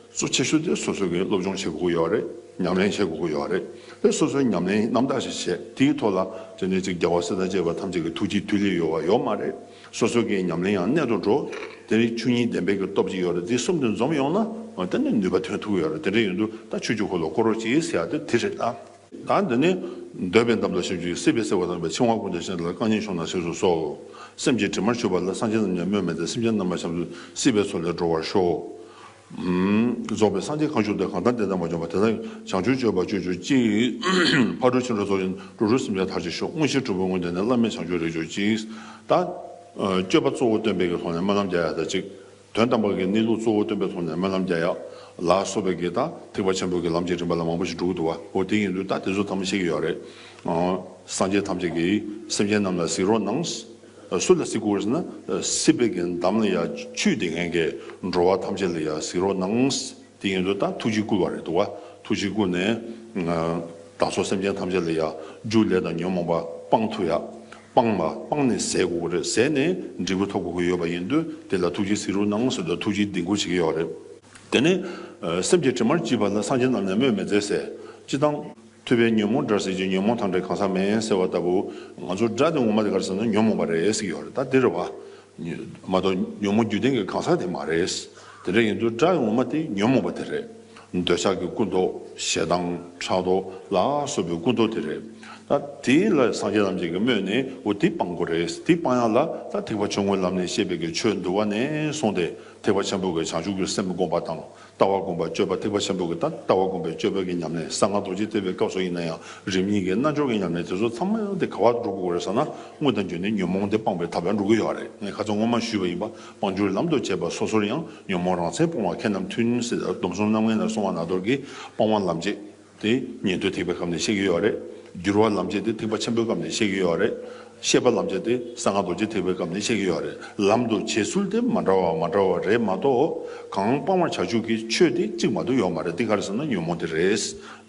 གཙོ་ཆེ་ཤོས་དེ་སོ་སོ་གིས་སློབ་སྦྱོང་བྱེད་དགོས་ཀྱི་ཡོད་རེད། ཉམས་ལེན་བྱེད་དགོས་ཀྱི་ཡོད་རེད། དེ་སོ་སོའི་ཉམས་ལེན་རྣམ་དག་ཞིག་བྱས། དེའི་ཐོག་ལ་དེ་ནས་ཅིག་རྒྱལ་བ་སྲས་དང་བཅས་པ་ཐམས་ཅད་ཀྱི་ཐུགས་རྗེ་དུལ་ལས་ཡོད་པ་ཡོད་མ་རེད། སོ་སོ་གི་ཉམས་ལེན་ཡང་གནད་དུ་འགྲོ། དེ་ནི་ཆོས་ཉིད་བདེན་པའི་གི་སྟོབས་ཀྱིས་ཡོད་རེད། དེ་གསུམ་དེ་འཛོམས་ཡོང་ན་དེ་ནི་ནུས་པ་ཐོན་ཐུབ་ཀྱི་ཡོད་རེད། དེ་འདྲ་ཡིན་དུས་ད་ཆོས་ཀྱི་འཁོར་ལོ་བསྐོར་རོགས་གྱིས་ཟེར་ཡག་དེ་དེ་རེད་ཨ། ད་འདི་ནི། འདོད་པའི་འདམ་དུ་ཞིབ་འཇུག་སྲིད་པའི་སེལ་བ་དང་པའི་འཆིང་བ་ཀུན་ཏུ་ཞི་ལ་རྐང་གཉིས་ཕྱུང་ན་ཞེས་སུ་གསོལ། སེམས་ཀྱི་དྲི་མར་གྱུར་པ་ལ་སངས་རྒྱས་རྣམས་ཀྱང་སྨོས་མི་མཛད། སེམས་ཅན་རྣམས་ལ་བྱང་ཆུབ་སྲིད་པའི་མཚོ་ལས་སྒྲོལ་བར་ཤོག་རྫོགས་པའི་སངས་རྒྱས་གང་བཞུགས་དེར། གང་དང་དེ་དང་མ་བྱོན་པ་དེ་དག་བྱང་ཆུབ་སྤྱོད་པ་སྤྱོད་གྱུར་ཅིག་ཕ་རོལ་ཕྱིན་དྲུག་རྫོགས་ཤིང་འགྲོ་དྲུག་སེམས་ཅན་ཐར་བྱེད་ཤོག་དངོས་གཞི་གྲུབ་པའི་དངོས་བསྟན་ནི། བླ་མེད་བྱང་ཆུབ་རེག་གྱུར་ཅིག་ད། སྤྱོད་པ་གཙོ་བོ་སྟོན་པའི་གི་ཐོག་ནས་སྨོན་ལམ་རྒྱག་ཡག་དང་གཅིག་དོན་དམ་པ་གི་གནས་ལུགས་གཙོ་བོ་སྟོན་པའི་ཐོག་ནས་སྨོན་ལམ་རྒྱག་ཡག་ལ་སོགས་པའི་གི་ད་ཐེག་པ་ཆེན་པོའི་གི་ལམ་གྱི་རིམ་པ་ལ་མང་པོ་ཞིག་འགྲོ་གི་འདུག་བ། འོ་དེ་ཡིན་དུས་ད་དེ་ཚོ་ཚང་མ་ཤེས་ཀྱི་ཡོད་རེད། སངས་རྒྱས་ཐམས་ཅད་ཀྱིས་སེམས་ཅན་རྣམས་ལ་གཟིགས་རོགས་གནང་། སུ་ལ་གཟིགས་དགོས་རེད་ཟེར་ན། སྲིད་པའི་གི་འདམ་ལ་ཡ་ཆུད་དེ་མཁན་གྱི་འགྲོ་བ་ཐམས་ཅད་ལ་ཡ་གཟིགས་རོགས་གནང་། དེ་ཡིན་དུས་ད་ཐུགས་རྗེ་བསྐུལ་བ་རེད་འདུག་བ། ཐུགས་རྗེ་བསྐུལ་ནས། བདག་སོགས་སེམས་ཅན་ཐམས་ཅད་ལ་ཡ་རྒྱུ་ལས་དང་ཉོན་མོངས་པ་སྤང་ཐུབ་ཡ། སྤངས་པ་སྤངས་ནས་ཟད་དགོས་ཀྱི་རེད། ཟད་ནས་འབྲས་བུ་ཐོབ་དགོས་ཀྱི་ཡོད་པ་ཡིན་དུས་དེ་ལ་ཐུགས་རྗེས་གཟིགས་རོགས་གནང་ཟེར་དུས་ཐུགས་རྗེས་ལྡིང་སྐུལ་བྱེད་ཀྱི་ཡོད་རེད། དེ་ནས། སེམས་ཀྱི་དྲི་མར་གྱུར་པ་ལ་སངས་རྒྱས་རྣམས་ནི་སྨོས་མི་མཛད་ཟེར། སྤྱིར་བཏང་། ཐུབ་པས་ཉོན་མོངས་དགྲར་ཟད་ཅིང་། ཉོན་མོངས་དང་བྲལ་གང་ཟག་མེད་ཟེར་བ་ལྟ་བུ། ང་ཚོ་དགྲ་དེ་ངོ་མ་དེ་ག་རེ་ཟེར་ན་ཉོན་མོངས་པ་རེད་ཟེར་གྱི་ཡོད་རེད། ད་དེ་རེད་བ། མ་གཏོགས་ཉོན་མོངས་རྒྱུ་ལྡན་གྱི་གང་ཟག་དེ་མ་རེད། དེ་འདྲ་ཡིན་དུས་དགྲ་ངོ་མ་དེ་ཉོན་མོངས་པ་དེ་རེད། འདོད་ཆགས་ཀྱི་ཀུན་རྟོག་ཞེ་སྡང་ཕྲག་དོག་ལ་སོགས་པའི་ཀུན་རྟོག་དེ་རེད། ད་དེ་ལ་སངས་རྒྱས་རྣམས་ཀྱིས་སྨོས་ནས་འོ་དེ་སྤང་དགོས་རེད། དེ་སྤང་ཡག་ལ་ད་ཐེག་པ་ཆུང་ངུའི་ལམ་ནས་བཤད་པའི་གི་ཆོས་འདུལ་བ་ནས་བཟུང་སྟེ་ཐེག་པ་ཆེན་པོ་གི་བྱང་ཆུབ་ཀྱི་སེམས་བསྒོམ་པ་དང་། ལྟ་བ་སྒོམ་པ་སྤྱོད་པ། ཐེག་པ་ཆེན་པོ་གི་ད་ལྟ་བ་སྒོམ་པའི་སྤྱོད་པའི་གི་ཉམས་ལེན། གསང་སྔགས་རྡོ་རྗེ་ཐེག་པའི་སྐབས་སུ་ཡིན་ན་ཡང་རིམ་གཉིས་ཀྱི་རྣལ་འབྱོར་གྱི་ཉམས་ལེན་དེ་ཚོ་ཚང་མ་ཡང་དེ་ག་པར་འགྲོ་དགོས་རེད་ཟེར་ན། དངོས་དང་བརྒྱུད་ནས་ཉོན་མོངས་དེ་སྤངས་པའི་ཐབས་ལ་འགྲོ་གི་ཡོད་རེད། ངས་ཁ་སང་སྔོན་མ་ཞུས་པ་ཡིན་པ། སྤང་བྱའི་ལམ་དུ་བྱེད་པ་སོ་སོར་ཡང་། ཉོན་མོངས་རང་མཚན་སྤོང་བ་མཁས་རྣམས་མཐུན་ཟེར། སྡོམ་གསུམ་རྣམ་ངེས་ནས་གསུངས་པ་ནང་ལྟར་གྱི་སྤང་བ་ལམ་བྱེད་དེ་ཉན་ཐོས་ཐེག་པའི་སྐབས་ནས་བཤད་ཀྱི་ཡོད་རེད། བསྒྱུར་བ་ལམ་བྱེད་དེ་ཐེག་པ་ཆེན་པོའི་སྐབས་ནས་བཤད་ཀྱི་ཡོད་རེད། བཤད་པ་ལམ་བྱེད་དེ་གསང་སྔགས་རྡོ་རྗེ་ཐེག་པའི་སྐབས་ནས་བཤད་ཀྱི་ཡོད་རེད། ལམ་དུ་བྱེད་ཚུལ་དེ་མ་འདྲ་བ་མ་འདྲ་བ་རེད་མ་གཏོགས། གང་སྤང་བར་བྱ་ཆོས་ཀྱི་ཆོས་དེ་གཅིག་མ་གཏོགས་ཡོད་མ་རེད། དེ་ག་རེ་ཟེར་ན་ཉོན་མོངས་དེ་རེད།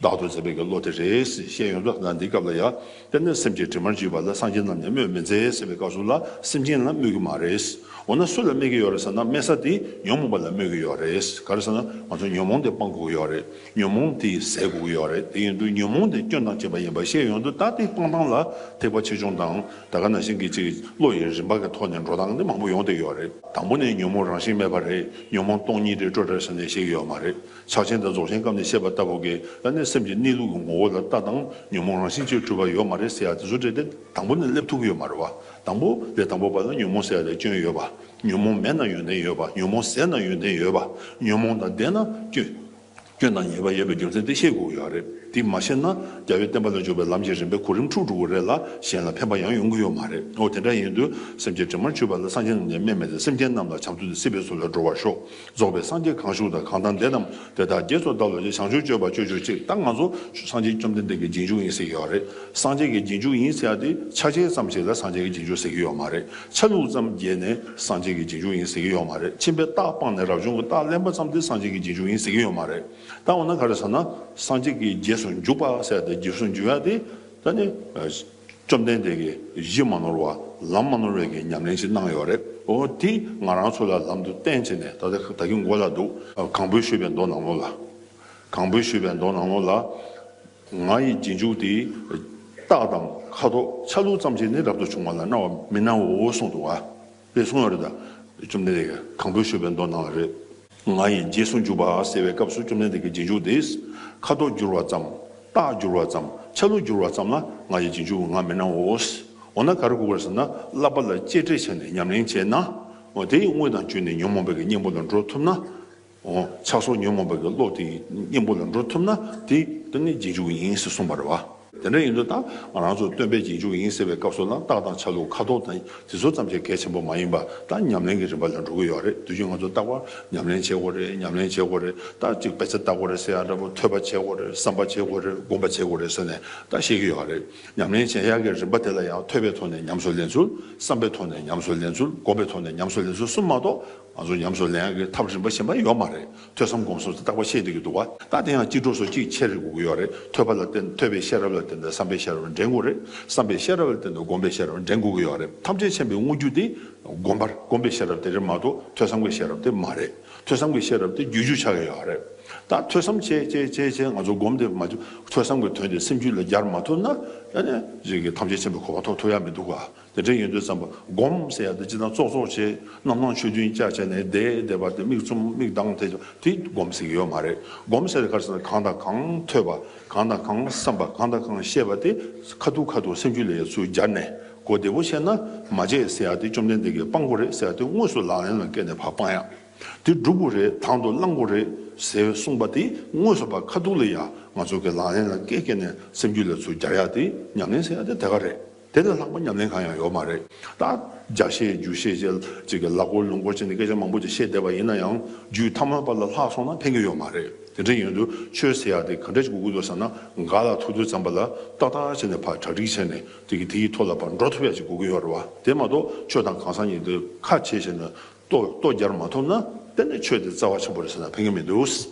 བདག་ཏུ་འཛིན་པའི་གི་བློ་དེ་རེད་ཞེས་ཡོངས་སུ་ད་འདིའི་སྐབས་ལ་ཡ། དེ་ནས་སེམས་ཀྱི་དྲི་མར་གྱུར་པ་ལ་སངས་རྒྱས་རྣམས་ནི་སྨོས་མི་མཛད་ཟེར་བའི་སྐབས་སུ་ལ་སེམས་ཅན་ལ་སྨོས་ཀྱི་མ་རེད། འོ་ན་སུ་ལ་སྨོས་ཀྱི་ཡོད་རེད་ཟེར་ན། སྨོས་ས་དེ་ཉོན་མོངས་པ་ལ་སྨོས་ཀྱི་ཡོད་རེད། ག་རེ་ཟེར་ན་ང་ཚོ་ཉོན་མོངས་དེ་སྤང་དགོས་ཀྱི་ཡོད་རེད། ཉོན་མོངས་དེ་ཟད་དགོས་ཀྱི་ཡོད་རེད། དེ་ཡིན་དུས་ཉོན་མོངས་དེ་སྐྱོན་དང་བཅས་པ་ཡིན་པ་ཤེས་ཡོང་དུས་ད་དེ་སྤང་ཐངས་ལ་ཐེག་པ་ཆེ་ཆུང་དང་ད་ག་ནང་བཞིན་གྱི་ཅིག་བློ་ཡི་རིམ་པ་གི་ཐོག་ནས་འགྲོ་སྟངས་དེ་མང་པོ་ཡོང་བསྡད་ཡོད་རེད། དང་པོ་ནས་ཉོན་མོངས་རང་བཞིན་མེད་པ་རེད། ཉོན་མོངས་སྟོང་ཉིད་རེད་སྤྲོས་བྲལ་ཟེར་ནས་བཤད་ཀྱི་ཡོད་མ་རེད། ཕྱག་ཆེན་དང་རྫོགས་ཆེན་སྐབས་ནས་བཤད་པ་ལྟ་བུ་གི་ད་ནི་སེམས་ཀྱི་གནས་ལུགས་ཀྱི་ངོ་བོ་ལ་ལྟ་དང་ཉོན་མོངས་རང་བཞིན་གྱིས་གྲུབ་པ་ཡོད་མ་རེད་ཟེར་ཡ་དེ་ཚོ་འདྲ་དེ་དང་པོ་ནས་སླེབས་ཐུབ་ཀྱི་ཡོད་མ་རེད་བ། དང་པོ་ལས་དང་པོ་པ་ལ་ཉོན་མོངས་ཟེར་ཡ་དེ་སྐྱོན་ཡོད་པ། ཉོན་མོངས་མེད་ན་ཡོན་ཏན་ཡོད་པ། ཉོན་མོངས་ཟད་ན་ཡོན་ཏན་ཡོད་པ། ཉོན་མོངས་དང་ལྡན་ན་སྐྱོན། སྐྱོན་དང་ཉེས་པ་ཡོད་པའི་རྒྱུ་མཚན་དེ་ཤེས་དགོས་ཀྱི་ཡོད་རེད། དེ་མ་ཤེས་ན་རྒྱལ་བའི་བསྟན་པ་ལ་འཇུག་པའི་ལམ་གྱི་རིམ་པའི་གོ་རིམ་འཁྲུག་འགྲོ་གི་རེད་ལ་གཞན་ལ་ཕན་པ་ཡང་ཡོང་གི་ཡོད་མ་རེད། འོ་དེ་འདྲ་ཡིན་དུས་སེམས་ཀྱི་དྲི་མར་གྱུར་པ་ལ་སངས་རྒྱས་རྣམས་ནི་སྨོས་མི་མཛད། སེམས་ཅན་རྣམས་ལ་བྱང་ཆུབ་ཏུ་སྲིད་པའི་མཚོ་ལས་སྒྲོལ་བར་ཤོག་རྫོགས་པའི་སངས་རྒྱས་གང་བཞུགས་དང་། གང་དང་འདས་རྣམས་དེ་དག་རྗེས་སུ་བདག་བློ་ཆེ། བྱང་ཆུབ་སྤྱོད་པ་སྤྱོད་གྱུར་ཅིག་ད་ང་ཚོ་སངས་རྒྱས་བཅོམ་ལྡན་འདས་ཀྱི་རྗེས་འཇུག་ཡིན་ཟེར་གྱི་ཡོད་རེད། སངས་རྒྱས་ཀྱི་རྗེས་འཇུག་ཡིན་ཟེར་ཡ་དེ་ཆ་བྱད་ཙམ་ཞིག་ལ་སངས་རྒྱས་ཀྱི་རྗེས་འཇུག་ཟེར་གྱི་ཡོད་མ་རེད། ཆ་ལུགས་ཙམ་བརྒྱབ་ནས་སངས་རྒྱས་ཀྱི་རྗེས་འཇུག་ཡིན་ཟེར་གྱི་ཡོད་མ་རེད། ཕྱིན་པའི་རྟགས་སྤངས་ནས་རབ་བྱུང་གི་རྟགས་ལེན་པ་ཙམ་དེ་སངས་རྒྱས་ཀྱི་རྗེས་འཇུག་ཡིན་ཟེར་གྱི་ཡོད་མ་རེད། ད་འོ་ན་ག་རེ་ཟེར་ན། སངས་རྒྱས་ཀྱི་རྗེས་སུ་འཇུག་པ་ཟེར་ཏེ་རྗེས་སུ་འཇུག་ཡ་དེ་ད་ནི་བཅོམ་ལྡན་འདས་ཀྱིས་གཞི་མ་ནོར་བ་ལམ་མ་ནོར་བའི་གི་ཉམས་ལེན་ཞིག་གནང་ཡོད་རེད། འོ་དེ་ང་རང་ཚོ་ལ་ལམ་དུ་བསྟན་བྱས་ནས་ད་ལྟ་ད་གིན་མགོ་ལ་འདུག་གང་པོས་ཞུས་པའི་མདོ་ནང་ལོགས་ལ། གང་པོས་ཞུས་པའི་མདོ་ནང་ལོགས་ལ། ང་ཡི་རྗེས་འཇུག་དེ། རྟགས་དང་ཁ་དོག་ཆ་ལུགས་ཙམ་ཞིག་ནི་རབ་ཏུ་བྱུང་བ་ལ་སྨྲ་བར་མི་སྣང་ངོ་གསུངས་འདུག་ག་དེ་གསུངས་ཡོད་རེད་ད། བཅོམ་ལྡན་འདས་ཀྱིས་གང་པོས་ཞུས་པའི་མདོ་ནང་ལ་རེད། ང་ཡི་རྗེས་སུ་འཇུག་པ་ཟེར་བའི་སྐབས་སུ་བཅོམ་ལྡན་འདས་ཀྱི་རྗེས་འཇུག་དེ། ཁ་དོག་བསྒྱུར་བ་ཙམ། རྟགས་བསྒྱུར་བ་ཙམ། ཆ་ལུགས་བསྒྱུར་བ་ཙམ་ལ་ང་ཡི་རྗེས་འཇུག་ང་མི་སྣང་ངོ་། འོ་ན་ག་རེ་དགོས་ཀྱི་རེད་ཟེར་ན། བསླབ་པ་ལ་གཅེས་སྤྲས་བྱས་ནས་ཉམས་ལེན་བྱས་ན། འོ་དེ་ཡི་དངོས་དང་བརྒྱུད་ནས་ཉོན་མོངས་པའི་གི་གཉེན་པོ་ལ་འགྲོ་ཐུབ་ན། འོ། ཆགས་སོགས་ཉོན་མོངས་པའི་གི་བློ་དེ་གཉེན་པོ་ལ་འགྲོ་ཐུབ་ན་དེ་དེ་ནི་རྗེས་འཇུག་ཡིན་ཟེར་གསུངས་པ་རེད་བ། དེ་འདྲ་ཡིན་དུས་ད་ང་རང་ཚོ་སྟོན་པའི་རྗེས་འཇུག་ཡིན་ཟེར་བའི་སྐབས་སུ་ལ་རྟགས་དང་ཆ་ལུགས་ཁ་དོག་དང་དེ་ཚོ་ཙམ་གྱིས་གལ་ཆེན་པོ་མ་ཡིན་པ་ད་ཉམས་ལེན་གྱི་རིམ་པ་ལ་འགྲོ་གི་ཡོད་རེད། དུས་རྒྱུན་ང་ཚོ་རྟག་པར་ཉམས་ལེན་བྱེད་དགོས་རེད། ཉམས་ལེན་བྱེད་དགོས་རེད། ད་ཅིག་དཔེ་ཆ་ལྟ་དགོས་རེད་ཟེར་ཡ་འདྲ་པོ། ཐོས་པ་བྱེད་དགོས་རེད། བསམ་པ་བྱེད་དགོས་རེད། སྒོམ་པ་བྱེད་དགོས་རེད་ཟེར་ནས་ད་བཤད་ཀྱི་ཡོད་རེད། ཉམས་ལེན་བྱེད་ཡག་གི་རིམ་པ་དེ་ལ་ཡང་ཐོས་པའི་ཐོག་ནས་ཉམས་སུ་ལེན་ཚུལ། བསམ་པའི་ཐོག་ནས་ཉམས་སུ་ལེན་ཚུལ། སྒོམ་པའི་ཐོག་ནས་ཉམས་སུ་ལེན་ཚུལ་གསུམ་མ་གཏོགས་ང་ཚོ་ཉམས་སུ་ལེན་ཡག་གི་ཐབས་རིམ་པ་གཞན་པ་ཡོད་མ་རེད། ཐོས་བསམ་སྒོམ་གསུམ་དེ་རྟག་པར་བཤད་བསྡད་ཀྱི་འདུག་བ། ད་དེ་ཡང་སྐྱིད་གྲོགས་སུ་གཅིག་ཆེ་རེ་དགོས་ཀྱི་ཡོད་རེད། ཐོས་པ་ལ་བརྟེན། ཐོས་པའི་ཤེས་རབ་ལ་བརྟེན་ཏེ་བསམ་པའི་ཤེས་རབ་འདྲེན་དགོས་རེད། བསམ་པའི་ཤེས་རབ་ལ་བརྟེན་ཏེ་སྒོམ་པའི་ཤེས་རབ་འདྲེན་དགོས་ཀྱི་ཡོད་རེད། ཐམས་ཅད་མཁྱེན་པའི་དངོས་རྒྱུ་དེ་སྒོམ་པར། སྒོམ་པའི་ཤེས་རབ་དེ་རེད་མ་གཏོགས་ཐོས་བསམ་གྱི་ཤེས་རབ་དེ་མ་རེད། ཐོས་བསམ་གྱི་ཤེས་རབ་དེ་རྒྱུ་རྒྱུ་ཆགས་ཀྱི་ཡོད་རེད། ད་ཐོས་བསམ་བྱས་བྱས་བྱས་བྱས་ང་ཚོ་སྒོམ་དེ་མ་བྱུང་། ཐོས་བསམ་གྱི་དོན་དེ་སེམས་རྒྱུད་ལ་སྦྱར་མ་ཐུབ་ན་ཨ་ནི་ཅིག་གི་ཐམས་ཅད་མཁྱེན་པའི་གོ་འཕང་ཐོབ་ཐུབ་ཡ་མི་འདུག་ག། དེ་འདྲ་ཡིན་དུས་ཙམ་པ་སྒོམ་ཟེར་ཡ་དེ་སྤྱིར་བཏང་ཙོག་ཙོག་བྱས་རྣམ་སྣང་ཆོས་བདུན་བཅའ་བྱས་ནས་བསྡད་བསྡད་པ་དེ། མིག་བཙུམ་མིག་གདངས་དེ་དེ་སྒོམ་ཟེར་གྱི་ཡོད་མ་རེད། སྒོམ་ཟེར་དེ་ག་རེ་ཟེར་ན་གང་དང་གང་ཐོས་པ། གང་དང་གང་བསམ་པ། གང་དང་གང་ཤེས་པ་དེ་ཁ་ཐུག་ཁ་ཐུག་སེམས་རྒྱུད་ལ་ཡ་ཚུར་སྦྱར་ནས། གོ་བདེ་པོ་བཤད་ན་མ་བྱེད་ཟེར་ཡ་དེ་བཅོམ་ལྡན་འདས་ཀྱིས་སྤང་དགོས་རེད་ཟེར་ཡ་དེ་དངོས་སུ་ལག་ལེན་ལ་བཀལ་ནས་ཕར་སྤང་ཡ། དེ་སྒྲུབ་དགོས་རེད། དང་དུ་བླང་དགོས་རེད་ཟེར་གསུངས་པ་དེ་དངོས་སུ་ཕར་ཁ་ཐུག་ལ་ཡ་ང་ཚོ་གི་ལག་ལེན་ལ་བཀལ་བཀལ་ནས་སེམས་རྒྱུད་ལ་ཚུར་སྦྱར་ཡ་དེ་ཉམས་ལེན་ཟེར་ཡ་དེ་དེ་ག་རེད། དེ་ལས་ལྷག་པ་ཉམས་ལེན་གང་ཡང་ཡོད་མ་རེད། ད་རྒྱ་བཤད་རྒྱུད་བཤད་བྱས་ཅིག་གི་ལ་སྐོར་ལུང་སྐོར་བྱས་ནས་སྐད་ཆ་མང་པོ་ཅིག་བཤད་བསྡད་པ་ཡིན་ན་ཡང་རྒྱུད་ཐ་མལ་པ་ལ་ལྷག་སོང་ན་ཕན་གྱི་ཡོད་མ་རེད། དེ་འདྲ་ཡིན་དུས་ཆོས་ཟེར་ཡ་དེ་ག་འདྲ་ཅིག་དགོས་ཀྱི་འདུག་ཟེར་ན། ག་ལ་ཐུག་དུས་ཙམ་པ་ལ་ཏག་ཏག་བྱས་ནས་ཕར་གྲ་སྒྲིག་བྱས་ནས་དེ་གི་དེ་ཡི་ཐོག་ལ་ཕར་འགྲོ་ཐུབ་ཡ་ཅིག་དགོས་ཀྱི་ཡོད་རེད་བ། དེ་མ་གཏོགས་ཆོས་དང་གང་ཟག་གཉིས་དེ་ཁ་ཕྱེ་བྱས་ནས་ལྟོ་ལྟོ་རྒྱག་མ་ཐུབ་ན་དེ་ནི་ཆོས་དེ་རྩ་བ་ཆེན་པོ་རེད་ཟེར་ན་ཕན་གྱི་མི་འདུག།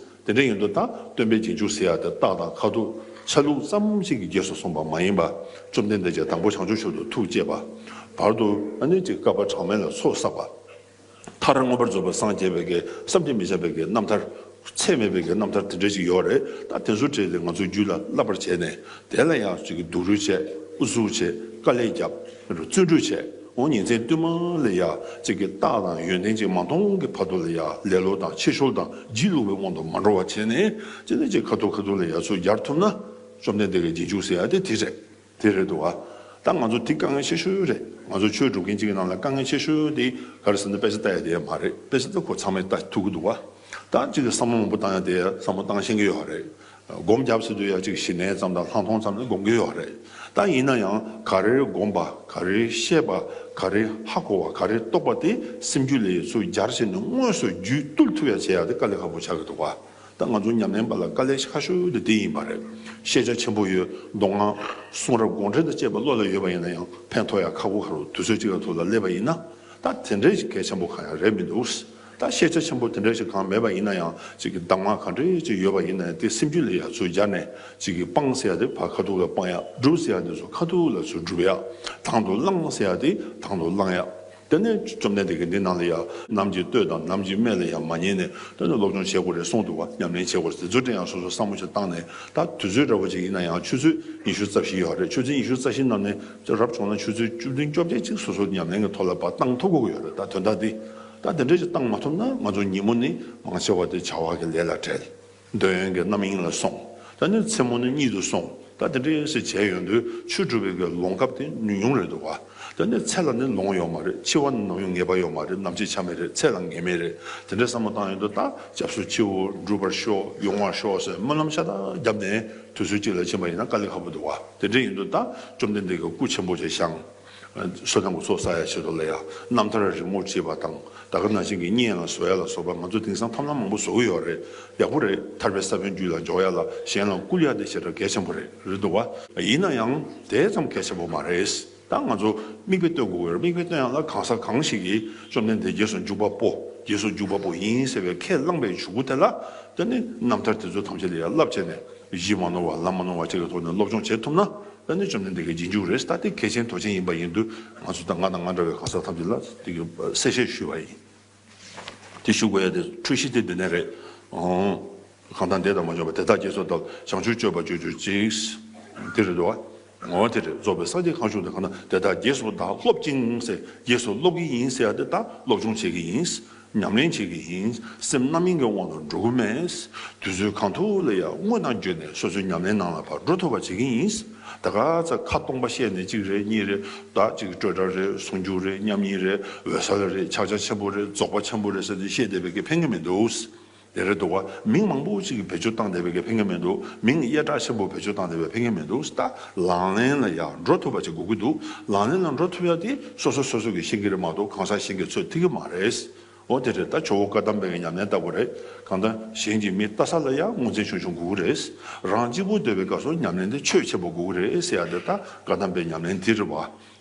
དེ་འདྲ་ཡིན་དུས་ད་སྟོན་པའི་རྗེས་འཇུག་ཟེར་ཡ་དེ་རྟགས་དང་ཁ་ཐུག་ཆ་ལུགས་ཙམ་ཞིག་གིས་རྗེས་སུ་བཟུང་བ་མ་ཡིན་པ། བཅོམ་ལྡན་འདས་ཀྱིས་དང་པོ་བྱང་ཆུབ་མཆོག་ཏུ་ཐུགས་བསྐྱེད་པ། བར་དུ་ཨ་ནི་ཅིག་བསྐལ་པ་གྲངས་མེད་ལ་ཚོགས་བསགས་པ། མཐར་མངོན་པར་རྫོགས་པར་སངས་རྒྱས་པའི་གི་བསམ་གྱིས་མི་ཁྱབ་པའི་གི་རྣམ་ཐར། ཚད་མེད་པའི་གི་རྣམ་ཐར་དེ་འདྲ་ཞིག་ཡོད་རེད། ད་དེ་ཚོ་བྲིས་ཏེ་ང་ཚོའི་རྒྱུད་ལ་བསླབ་པར་བྱས་ནས། དེ་ལ་ཡང་ཅིག་གི་སྡུག་རུས་བྱས། ཨུ་ཚུགས་བྱས། དཀའ་ལས་བརྒྱབ། བརྩོན་འགྲུས་བྱས། འོ་ཉིན་མཚན་བསྟུད་མར་ལ་ཡ་ཅིག་གི་རྟགས་དང་ཡོན་ཏན་ཅིག་མ་མཐོང་གི་བར་དུ་ལ་ཡ་ལེ་ལོ་དང་ཕྱི་བཤོལ་དང་བརྗེད་ལུགས་པའི་དབང་དུ་མ་འགྲོ་བ་བྱས་ནས། ཅི་ནས་ཅིག་ཁ་ཐུག་ཁ་ཐུག་ལ་ཡ་ཚུར་སྦྱར་ཐུབ་ན། བཅོམ་ལྡན་འདས་ཀྱི་རྗེས་འཇུག་ཟེར་ཡ་དེ་དེ་རེད། དེ་རེད་འདུག་བ། ད་ང་ཚོ་དེ་དཀའ་ངལ་ཆེ་ཤོས་རེད། ང་ཚོ་ཆོས་སྒྲུབ་མཁན་གཅིག་གི་ནང་ལ་དཀའ་ངལ་ཆེ་ཤོས་དེ་ག་རེ་ཟེར་ན་དཔེ་ཆ་ལྟ་ཡ་དེ་མ་རེད། དཔེ་ཆ་ལྟ་ཁོ་ཚང་མས་ལྟ་ཐུབ་ཀྱི་འདུག་བ། ད་གཅིག་གི་བསམ་བློ་མང་པོ་བཏང་ཡ་དེ་བསམ་བློ་བཏང་ཤེས་ཀྱི་ཡོད་རེད། སྒོམ་རྒྱབ་ཟེར་དུས་ཡ་གཅིག་ཞི་གནས་ཙམ་དང་ལྷག་མཐོང་ཙམ་ནས་སྒོམ་གྱི་ཡོད་རེད། ད་ཡིན་ན་ཡང་ག་རེ་སྒོམ་པ། ག་རེ་བཤད་པ། ག་རེ་ཧ་གོ་བ། ག་རེ་རྟོགས་པ་དེ་སེམས་རྒྱུད་ལ་ཡ་ཚུར་སྦྱར་བྱས་ནས་དངོས་སུ་རྒྱུད་བཏུལ་ཐུབ་ཡ་བྱེད་ཡ་དེ་དཀའ་ལས་ཁག་པོ་ཆགས་ཀྱི་འདུག་བ། ད་ང་ཚོ་ཉམས་ལེན་པ་ལ་དཀའ་ལས་ཁག་ཤོས་དེ་འདི་ཡིན་པ་རེད། ཤེས་བྱ་ཆེན་པོ་ཡོད། མདོ་སྔགས་གསུང་རབ་དགོངས་འགྲེལ་དང་བཅས་པ་བློ་ལ་ཡོད་པ་ཡིན་ན་ཡང་ཕན་ཐོགས་ཡ་ཁག་པོ་ཁག་པོ། དུས་ཚོད་གཅིག་ལ་ཐུག་ལ་སླེབས་པ་ཡིན་ན། ད་དེ་འདྲའི་ཞིག་གལ་ཆེན་པོ་གང་ཡང་རེད་མི་འདུག། ད་ཤེས་བྱ་ཆེན་པོ་དེ་འདྲའི་ཞིག་གང་མེད་པ་ཡིན་ན་ཡང་། གཅིག་གི་གདམས་ངག་གང་འདྲའི་ཅིག་ཡོད་པ་ཡིན་ན་ཡང་དེ་སེམས་རྒྱུད་ལ་ཡ་ཚུར་སྦྱར་ནས། གཅིག་གི་སྤང་ཟེར་ཡ་དེ་ཕར་ཁ་ཐུག་ལ་སྤང་ཡ། སྒྲུབ་ཟེར་ཡ་དེ་ཚོ་ཁ་ཐུག་ལ་ཚུར་སྒྲུབ་ཡ། དང་དུ་བླང་ཟེར་ཡ་དེ་དང་དུ་བླང་ཡ། དེ་ནས་བཅོམ་ལྡན་འདས་ཀྱིས་འདི་ནང་ལ་ཡང་ནམ་གྱི་སྟོད་དང་ནམ་གྱི་སྨད་ལ་ཡང་མ་ཉལ་ནས་དེ་ནས་སློབ་སྦྱོང་བྱེད་དགོས་རེད་གསུངས་འདུག་བ། ཉམས་ལེན་བྱེད་དགོས་རེད། དེ་ཚོ་དེ་ཡང་སོ་སོ་བསམ་བློ་ཞིག་བཏང་ནས། ད་དུས་ཚོད་འདྲ་བོ་ཅིག་ཡིན་ན་ཡང་ཆུ་ཚོད་ཉི་ཤུ་རྩ་བཞི་ཡོད་རེད། ཆུ་ཚོད་ཉི་ཤུ་རྩ་བཞི་ནང་ནས་རབ་བྱུང་ན་ཆུ་ཚོད་བཅུ་བདུན་བཅོ་བརྒྱད་ཅིག་སོ་སོ་ཉམས་ལེན་གྱི་ཐོག་ལ་ཕར་བཏང་ཐུབ་དགོས་ཀྱི་ཡོད་རེད། ད་དོན་དག་འདི། ད་དེ་འདྲ་ཞིག་བཏང་མ་ཐུབ་ན་ང་ཚོ་ཉིན་མོ་ནི་མང་ཆེ་བ་དེ་བྱ་བ་གི་ལས་ལ་བྲེལ། འདོད་ཡོན་གྱི་རྣམ་གཡེང་ལ་སོང་། ད་ནི་མཚན་མོ་ནི་གཉིད་དུ་སོང་། ད་དེ་འདྲའི་སེ་བྱས་ཡོང་དུས་ཆོས་སྒྲུབ་པའི་གི་ལོང་སྐབས་དེ་ཉུང་ཉུང་རེད་འདུག་བ། ད་ནི་ཚེ་ལ་ནི་ལོང་ཡོད་མ་རེད། འཆི་བ་ནི་ནམ་ཡང་ངེས་པ་ཡོད་མ་རེད། ནམ་འཆི་ཆ་མེད་རེད། ཚེ་ལ་ངེས་མེད་རེད། དེ་འདྲའི་བསམ་བློ་བཏང་ཡོང་དུས་ད་སྐྱབས་སུ་མཆིའོ། སྒྲུབ་པར་ཤོག། ཡོང་བར་ཤོག་ཟེར་སྨོན་ལམ་ཤ་སྟག་བརྒྱབ་ནས་དུས་ཚོད་གཅིག་ལ་ཕྱིན་པ་ཡིན་ན་དཀའ་ལས་ཁག་པོ་འདུག་བ། དེ་འདྲ་ཡིན་དུས་ད་བཅོམ་ལྡན་འདས་ཀྱི་སྐུ་ཆེན་པོ་ཞིག་བཞེངས། བསོད་ནམས་ཀྱི་ཚོགས་བསགས་ཡ་ཆེད་དུ་ལ་ཡང་རྣམ་ཐར་རིང་མོ་བྲིས་པ་དང་། ད་ག་ནང་བཞིན་གྱི་བརྙན་ལ་བཟོ་ཡ་ལ་སོགས་པ་ང་ཚོ་དེང་སང་ཐབས་ལམ་མང་པོ་བཟོ་གི་ཡོད་རེད། ཡག་པོ་རེད། ཐར་པའི་ས་བོན་རྒྱུད་ལ་འཇོག་ཡ་ལ་གཞན་ལ་བསྐུལ་ཡ་དེ་ཞེ་དྲག་གལ་ཆེན་པོ་རེད། རེད་འདུག་བ། ཡིན་ན་ཡང་དེ་ཙམ་གལ་ཆེན་པོ་མ་རེད། ད་ང་ཚོ་མིག་དཔེ་སྟོན་དགོས་ཀྱི་རེད། མིག་དཔེ་སྟོན་ཡ་ལ་གང་ཟག་གང་ཞིག་གིས་བཅོམ་ལྡན་འདས་རྗེས་སུ་འཇུག་པ་པོ། རྗེས་སུ་འཇུག་པ་པོ་ཡིན་ཟེར་བའི་ཁས་བླངས་པའི་གཞུག་གུ་དེ་ལ་དེ་ནི་རྣམ་ཐར་དེ་ཚོ་ཐམས་ཅད་ལ་ཡང་བསླབ་བྱས་ནས་གཞི་མ་ནོར་བ་ལམ་མ་ནོར་བ་ཅིག་གི་ཐོག་ནས་སློབ་སྦྱོང་བྱེད་ཐུབ་ན། ད་ནི་བཅོམ་ལྡན་འདས་ཀྱི་རྗེས་འཇུག་རེད། ད་དེ་གལ་ཆེན་དོན་ཆེན་ཡིན་པ་ཡིན་དུས་ང་ཚོ་དང་ང་དང་ང་འདྲ་བའི་གང་ཟག་ཐམས་ཅད་ལ་དེ་གི་གསལ་བཤད་ཞུས་པ་ཡིན། དེ་ཞུ་དགོས་ཡ་དེ་འཁྲུལ་གཞི་དེ་འདི་ནས་རེད། ཨོ། གང་དང་འདས་དང་མ་བྱུང་བ། དེ་དག་རྗེས་སུ་བདག་བྱང་ཆུབ་སྤྱོད་པ་སྤྱོད་གྱུར་ཅིག། དེ་རེད་འདུག་བ། འོ་དེ་རེད། རྫོགས་པའི་སངས་རྒྱས་གང་བྱུང་དེ་གང་དང་དེ་དག་རྗེས་སུ་བདག་སློབ་ཅིང་ཟེར། རྗེས་སུ་སློབ་ཀྱི་ཡིན་ཟེར་ཡ་དེ་ད་སློབ་སྦྱོང་བྱེད་ཀྱི་ཡིན། ཉམས་ལེན་བྱེད་ཀྱི་ཡིན། སེམས་རྣམ་གཡེང་གི་དབང་དུ་འགྲོ་གི་མེད། དུས་ཚོད་གང་ཐུབ་ལ་ཡང་དངོས་དང་བརྒྱུད་ནས་སོ་སོའི་ཉམས་ལེན་ནང་ལ་ཕར་འགྲོ་ཐུབ་པ་བྱེད་ཀྱི་ཡིན། ད་ག་ཚ་ཁ་སྟོང་པ་བཤད་ནས་གཅིག་རེད་གཉིས་རེད། ད་གཅིག་སྤྲོས་བྲལ་རེད། ཟུང་འཇུག་རེད། མཉམ་ཉིད་རེད། འོད་གསལ་རེད། ཕྱག་རྒྱ་ཆེན་པོ་རེད། རྫོགས་པ་ཆེན་པོ་རེད་ཟེར་ཏེ་བཤད་བསྡད་པའི་གི་ཕན་གི་མི་འདུག། དེ་རེད་འདུག་བ། མིང་མང་པོ་ཅིག་གིས་བེད་སྤྱོད་བཏང་བསྡད་པའི་གི་ཕན་གི་མི་འདུག་མིང་ཡ་གྲགས་ཆེན་པོ་བེད་སྤྱོད་བཏང་བསྡད་པའི་ཕན་གི་མི་འདུག་ད་ལག་ལེན་ལ་ཡ་འགྲོ་ཐུབ་པ་ཅིག་དགོས་ཀྱི་འདུག་ལག་ལེན་ལ་འགྲོ་ཐུབ་ཡ་དེ་སོ་སོ་སོ་སོ་གིས་ཤེས་ཀྱི་རེད་མ་གཏོགས་གང་ཟག་གཞན་གྱིས་ཚོད་ཐིག་གི་མ་རེད། འོ་དེ་རེད། ད་ཇོ་བོ་བཀའ་གདམས་པའི་གི་ཉམས་ལེན་ལྟ་བུ་རེད། གང་ལྟར་གཞན་གྱི་མི་ལྟ་ས་ལ་ཡང་ངོས་འཛིན་ཆུང་ཆུང་དགོས་ཀྱི་རེད། རང་གཅིག་པུ་སྡོད་པའི་སྐབས་སུ་ཉམས་ལེན་དེ་ཆོས་ཆེན་པོ་དགོས་ཀྱི་རེད་ཟེར་ཡ་དེ་ད་བཀའ་གདམས་པའི་ཉམས་ལེན་དེ་རེད་བ།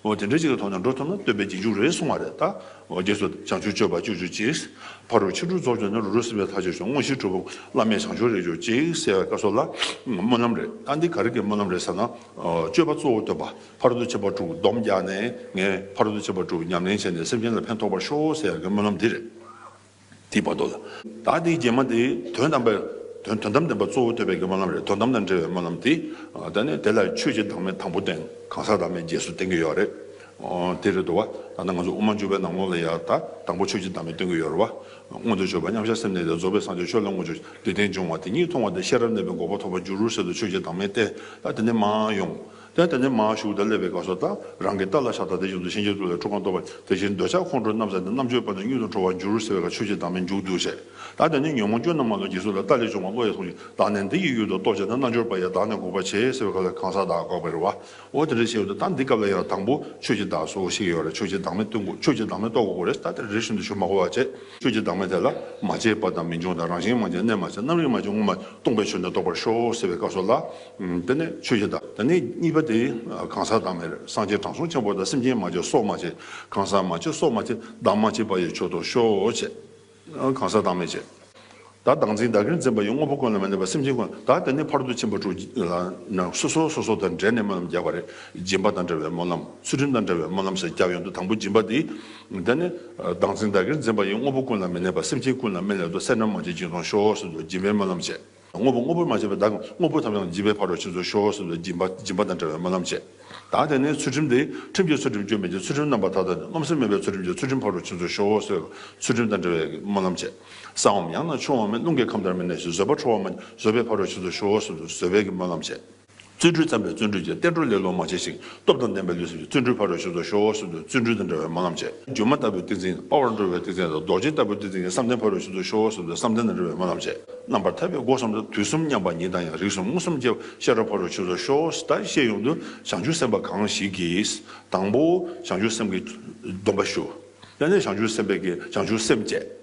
འོ་དེ་འདྲ་ཅིག་གི་ཐོག་ནས་འགྲོ་ཐུབ་ན་སྟོན་པའི་རྗེས་འཇུག་རེད་གསུང་བ་རེད་ད། འོ་རྗེས་སུ་བྱང་ཆུབ་སྤྱོད་པ་སྤྱོད་གྱུར་ཅིག་ཕ་རོལ་ཕྱིན་དྲུག་རྫོགས་གྱུར་ནས། རབ་ཏུ་སེམས་དཔའི་ཐབས་ཤེས་ཤོག་དངོས་གཞི་གྲུབ་པ་བླ་མེད་བྱང་ཆུབ་རེག་གྱུར་ཅིག་ཟེར་བའི་སྐབས་སུ་ལ་སྨོན་ལམ་རེད། ད་འདི་ག་རེ་གི་སྨོན་ལམ་རེད་ཟེར་ན། སྤྱོད་པ་གཙོ་བོ་སྟོན་པ། ཕ་རོལ་ཏུ་ཕྱིན་པ་དྲུག་སྡོམ་རྒྱག་ནས། ངས་ཕ་རོལ་ཏུ་ཕྱིན་པ་དྲུག་ཉམས་ལེན་བྱས་ནས་སེམས་ཅན་ལ་ཕན་ཐོགས་པར་ཤོག་ཟེར་ཡག་གི་སྨོན་ལམ་འདི་རེད། དེའི་བར་དུ་ལ། ད་དེའི་རྗེས་མ་དེ་དོན་དམ་པའི། དོན་དོན་དམ་བདེན་པ་གཙོ་བོ་སྟོན་པའི་གི་སྨོན་ལམ་རེད། དོན་དམ་དང་འབྲེལ་བའི་སྨོན་ལམ་དེ། ད་ནི་དེ་ལ་ཆོས་ཀྱི་བདག་མེད་དང་པོ་བསྟན། གང་ཟག་བདག་མེད་རྗེས་སུ་བསྟན་གྱི་ཡོད་རེད། དེ་རེད་འདུག་བ། ད་ནི་ང་ཚོ་དབུ་མ་འཇུག་པའི་ནང་ལོགས་ལ་ཡ་ད་དང་པོ་ཆོས་ཀྱི་བདག་མེད་སྟོན་གྱི་ཡོད་རེད་བ། མངོན་དུ་གྱུར་པ་མཉམ་གཞག་སེམས་གནས་ཏེ། རྫོགས་པའི་སངས་རྒྱས་ཆོས་ལ་མངོན་གྱུར། འདི་ལྟར་འབྱུང་བ་དེ་ཉིད་མཐོང་བ་དང་། ཤེས་རབ་གནས་པས་འགོག་པ་ཐོབ་པར་འགྱུར་ཟེར་དུས་ཆོས་ཀྱི་བདག་མེད་བསྟན། ད་དེ་ནས་མར་ཡོང་། དེ་དེ་ནས་མར་ཞུགས་ཏེ་སླེབས་པའི་སྐབས་སུ་ད་རང་གི་ལྟ་ལ་ཤ་སྟག་དེ་བཞིན་དུ་ཤིན་རྗེའི་ཐུགས་ལས་ཁྲོ་གང་སྟོབས་པ། དེ་བཞིན་འདོད་ཆགས་ཁོང་ཁྲོའི་རྣམ་བསལ་ཏེ། རྣམ་དཔྱོད་པ་ནི་མྱུར་དུ་གྲོལ་བར་འགྱུར་ཟེར་བའི་སྐབས་ཆོས་ཀྱི་བདག་མེད་མཇུག་བསྡུ་བྱས། ད་དེ་ནས་ཉོན་མོངས་སྐྱོན་རྣམས་མ་ལུས། རྗེས་སུ་ལ་བལྟ་ལས་བྱུང་བ་བློ་ཡི་ཐོག་གི། བདག་ནི་འདི་ཡི་ཡུལ་དུ་རྟོག་བྱས་ནས། རྣལ་འབྱོར་པ་ཡིས་བདག་ནི་འགོག་པར་བྱེད་ཟེར་བའི་སྐབས་ལ་གང་ཟག་བདག་འགོག་པ་རེད་བ། འོ་དེ་འདྲ་བྱས་ཡོད་དུས་ད་འདི་སྐབས་ལ་ཡང་དང་པོ་ཆོས་ཀྱི་བདག་སོགས་ཤེས་ཀྱི་ཡོད་རེད། ཆོས་ཀྱི་བདག་མེད་སྟོན་དགོས། ཆོས་ཀྱི་བདག་མེད་རྟོགས་དགོས་རེད། ད་དེ་རེ་བཞིན་དུ་ཞུ་མ་དགོས་པ་བྱས། ཆོས་ཀྱི་བདག་མེད་དེ་ལ་མ་སྐྱེས་པ་དང་མི་འབྱུང་དང་། རང་བཞིན་མ་སྐྱེས་གནས་མ་སྐྱེས། རྣམ་རིག་མ་སྐྱེས་ངོ་མ་སྟོང་པའི་ཆོས་ནི་རྟོགས་པར་ཤོག་ཟེར་བའི་སྐབས་སུ་ལ། དེ་ནས་ཆོས་ཀྱི་བདག་དེ་ནས་གཉིས་པ་དེ་གང་ཟག་བདག་མེད་རེད། སངས་རྒྱས་དྲང་སྲོང་ཆེན་པོ་དང་། སེམས་ཅན་མ་སྐྱེས་སྲོག་མ་བཅད། གང་ཟག་མ་སྐྱེས་སྲོག་མ་བཅད། བདག་མ་སྐྱེས་པ་ཡི་མཆོག་ཏུ་ཤོག་བྱས། གང་ཟག་བདག་མེད་བྱས། ད་བདག་འཛིན་བདག་གིར་འཛིན་པ་ཡི། དངོས་པོ་ཀུན་ལ་མི་གནས་པ་སེམས་ཅན་ཀུན། ད་དེ་ནས་ཕ་རོལ་ཏུ་ཕྱིན་པ་དྲུག་ལ་ནང་སོ་སོ་སོ་སོ་དང་འབྲེལ་ནས་སྨོན་ལམ་རྒྱག་པ་རེད། སྦྱིན་པ་དང་འབྲེལ་བའི་སྨོན་ལམ། ཚུལ་ཁྲིམས་དང་འབྲེལ་བའི་སྨོན་ལམ་ཟེར་རྒྱག་ཡོང་དུས་དང་པོ་སྦྱིན་པ་དེ། དེ་ནས་བདག་འཛིན་བདག་གིར་འཛིན་པ་ཡི། དངོས་པོ་ཀུན་ལ་མི་གནས་པ་སེམས་ཅན་ཀུན་ལ་མི་གནས་སོ། སེར་སྣ་མ་བཅད་སྦྱིན་སོང་ཤོག་ཟེར་དུས་སྦྱིན་པའི་སྨོན་ལམ་བྱས། དངོས་པོ་དངོས་པོར་མ་བྱས་པའི་བདག་དངོས་པོ་ཐམས་ཅད་སྦྱིན་པའི་ཕ་རོལ་ཕྱིན་སོང་ཤོག་ཟེར་དུས་སྦྱིན་པ་སྦྱིན་པ་དང་འབྲེལ་བའི་སྨོན་ལམ་བྱས། ད་དེ་ནས་ཚུལ་ཁྲིམས་དེ། ཁྲིམས་ཀྱི་ཚུལ་ཁྲིམས་སྐྱོན་མེད་ཅིང་། ཚུལ་ཁྲིམས་རྣམ་པར་དག་དང་ལྡན། རྣམ་སེམས་མེད་པའི་ཚུལ་ཁྲིམས་ཀྱིས། ཚུལ་ཁྲིམས་ཕ་རོལ་ཕྱིན་སོང་ཤོག་ཟེར་ཚུལ་ཁྲིམས་དང་འབྲེལ་བའི་སྨོན་ལམ་བྱས། གསང་བའམ་ཡང་ན་ཕྱོགས་འམ་མེད། རླུང་གི་ཁམས་ལྟར་མི་གནས་ཤིང་། བཟོད་པ་ཁྲོ་བ་མ་བཅད། བཟོད་པས་ཕ་རོལ་ཕྱིན་སོང་ཤོག་ཟེར་དུས་བཟོད་པའི་གི་སྨོན་ལམ་བྱས། བརྩོན་འགྲུས་བརྩམས་པས་བརྩོན་འགྲུས་བསྐྱེད། བསྟན་འགྲོར་ལེ་ལོ་མ་བྱས་ཤིང་། སྟོབས་དང་ལྡན་པའི་ལུས་སེམས་ཀྱིས། བརྩོན་འགྲུས་ཕ་རོལ་ཕྱིན་སོང་ཤོག་ཟེར་དུས་བརྩོན་འགྲུས་དང་འབྲེལ་བའི་སྨོན་ལམ་བྱས། སྒྱུ་མ་ལྟ་བུའི་ཏིང་འཛིན་དཔའ་བར་འགྲོ་བའི་ཏིང་འཛིན་དང་། རྡོ་རྗེ་ལྟ་བུའི་ཏིང་འཛིན་གྱིས། བསམ་གཏན་ཕ་རོལ་ཕྱིན་སོང་ཤོག་ཟེར་དུས་བསམ་གཏན་དང་འབྲེལ་བའི་སྨོན་ལམ་བྱས། རྣམ་པར་ཐར་པའི་སྒོ་གསུམ་དང་། དུས་གསུམ་མཉམ་པ་ཉིད་དང་ཡང་། རིགས་གསུམ་མངོན་སུམ་སྐྱེ་བ། ཤེས་རབ་ཕ་རོལ་ཕྱིན་སོང་ཤོག་ད་བཤད་ཡོང་དུས་བྱང་ཆུབ་སེམས་དཔའ་གང་ཞིག་གིས་དང་པོ་བྱང་ཆུབ་སེམས་ཀྱི་སྡོམ་པ་ཞུ། དེ་ནས་བྱང་ཆུབ་སེམས་དཔའི་གི་བྱང་ཆུབ་སེམས་བསྐྱེད།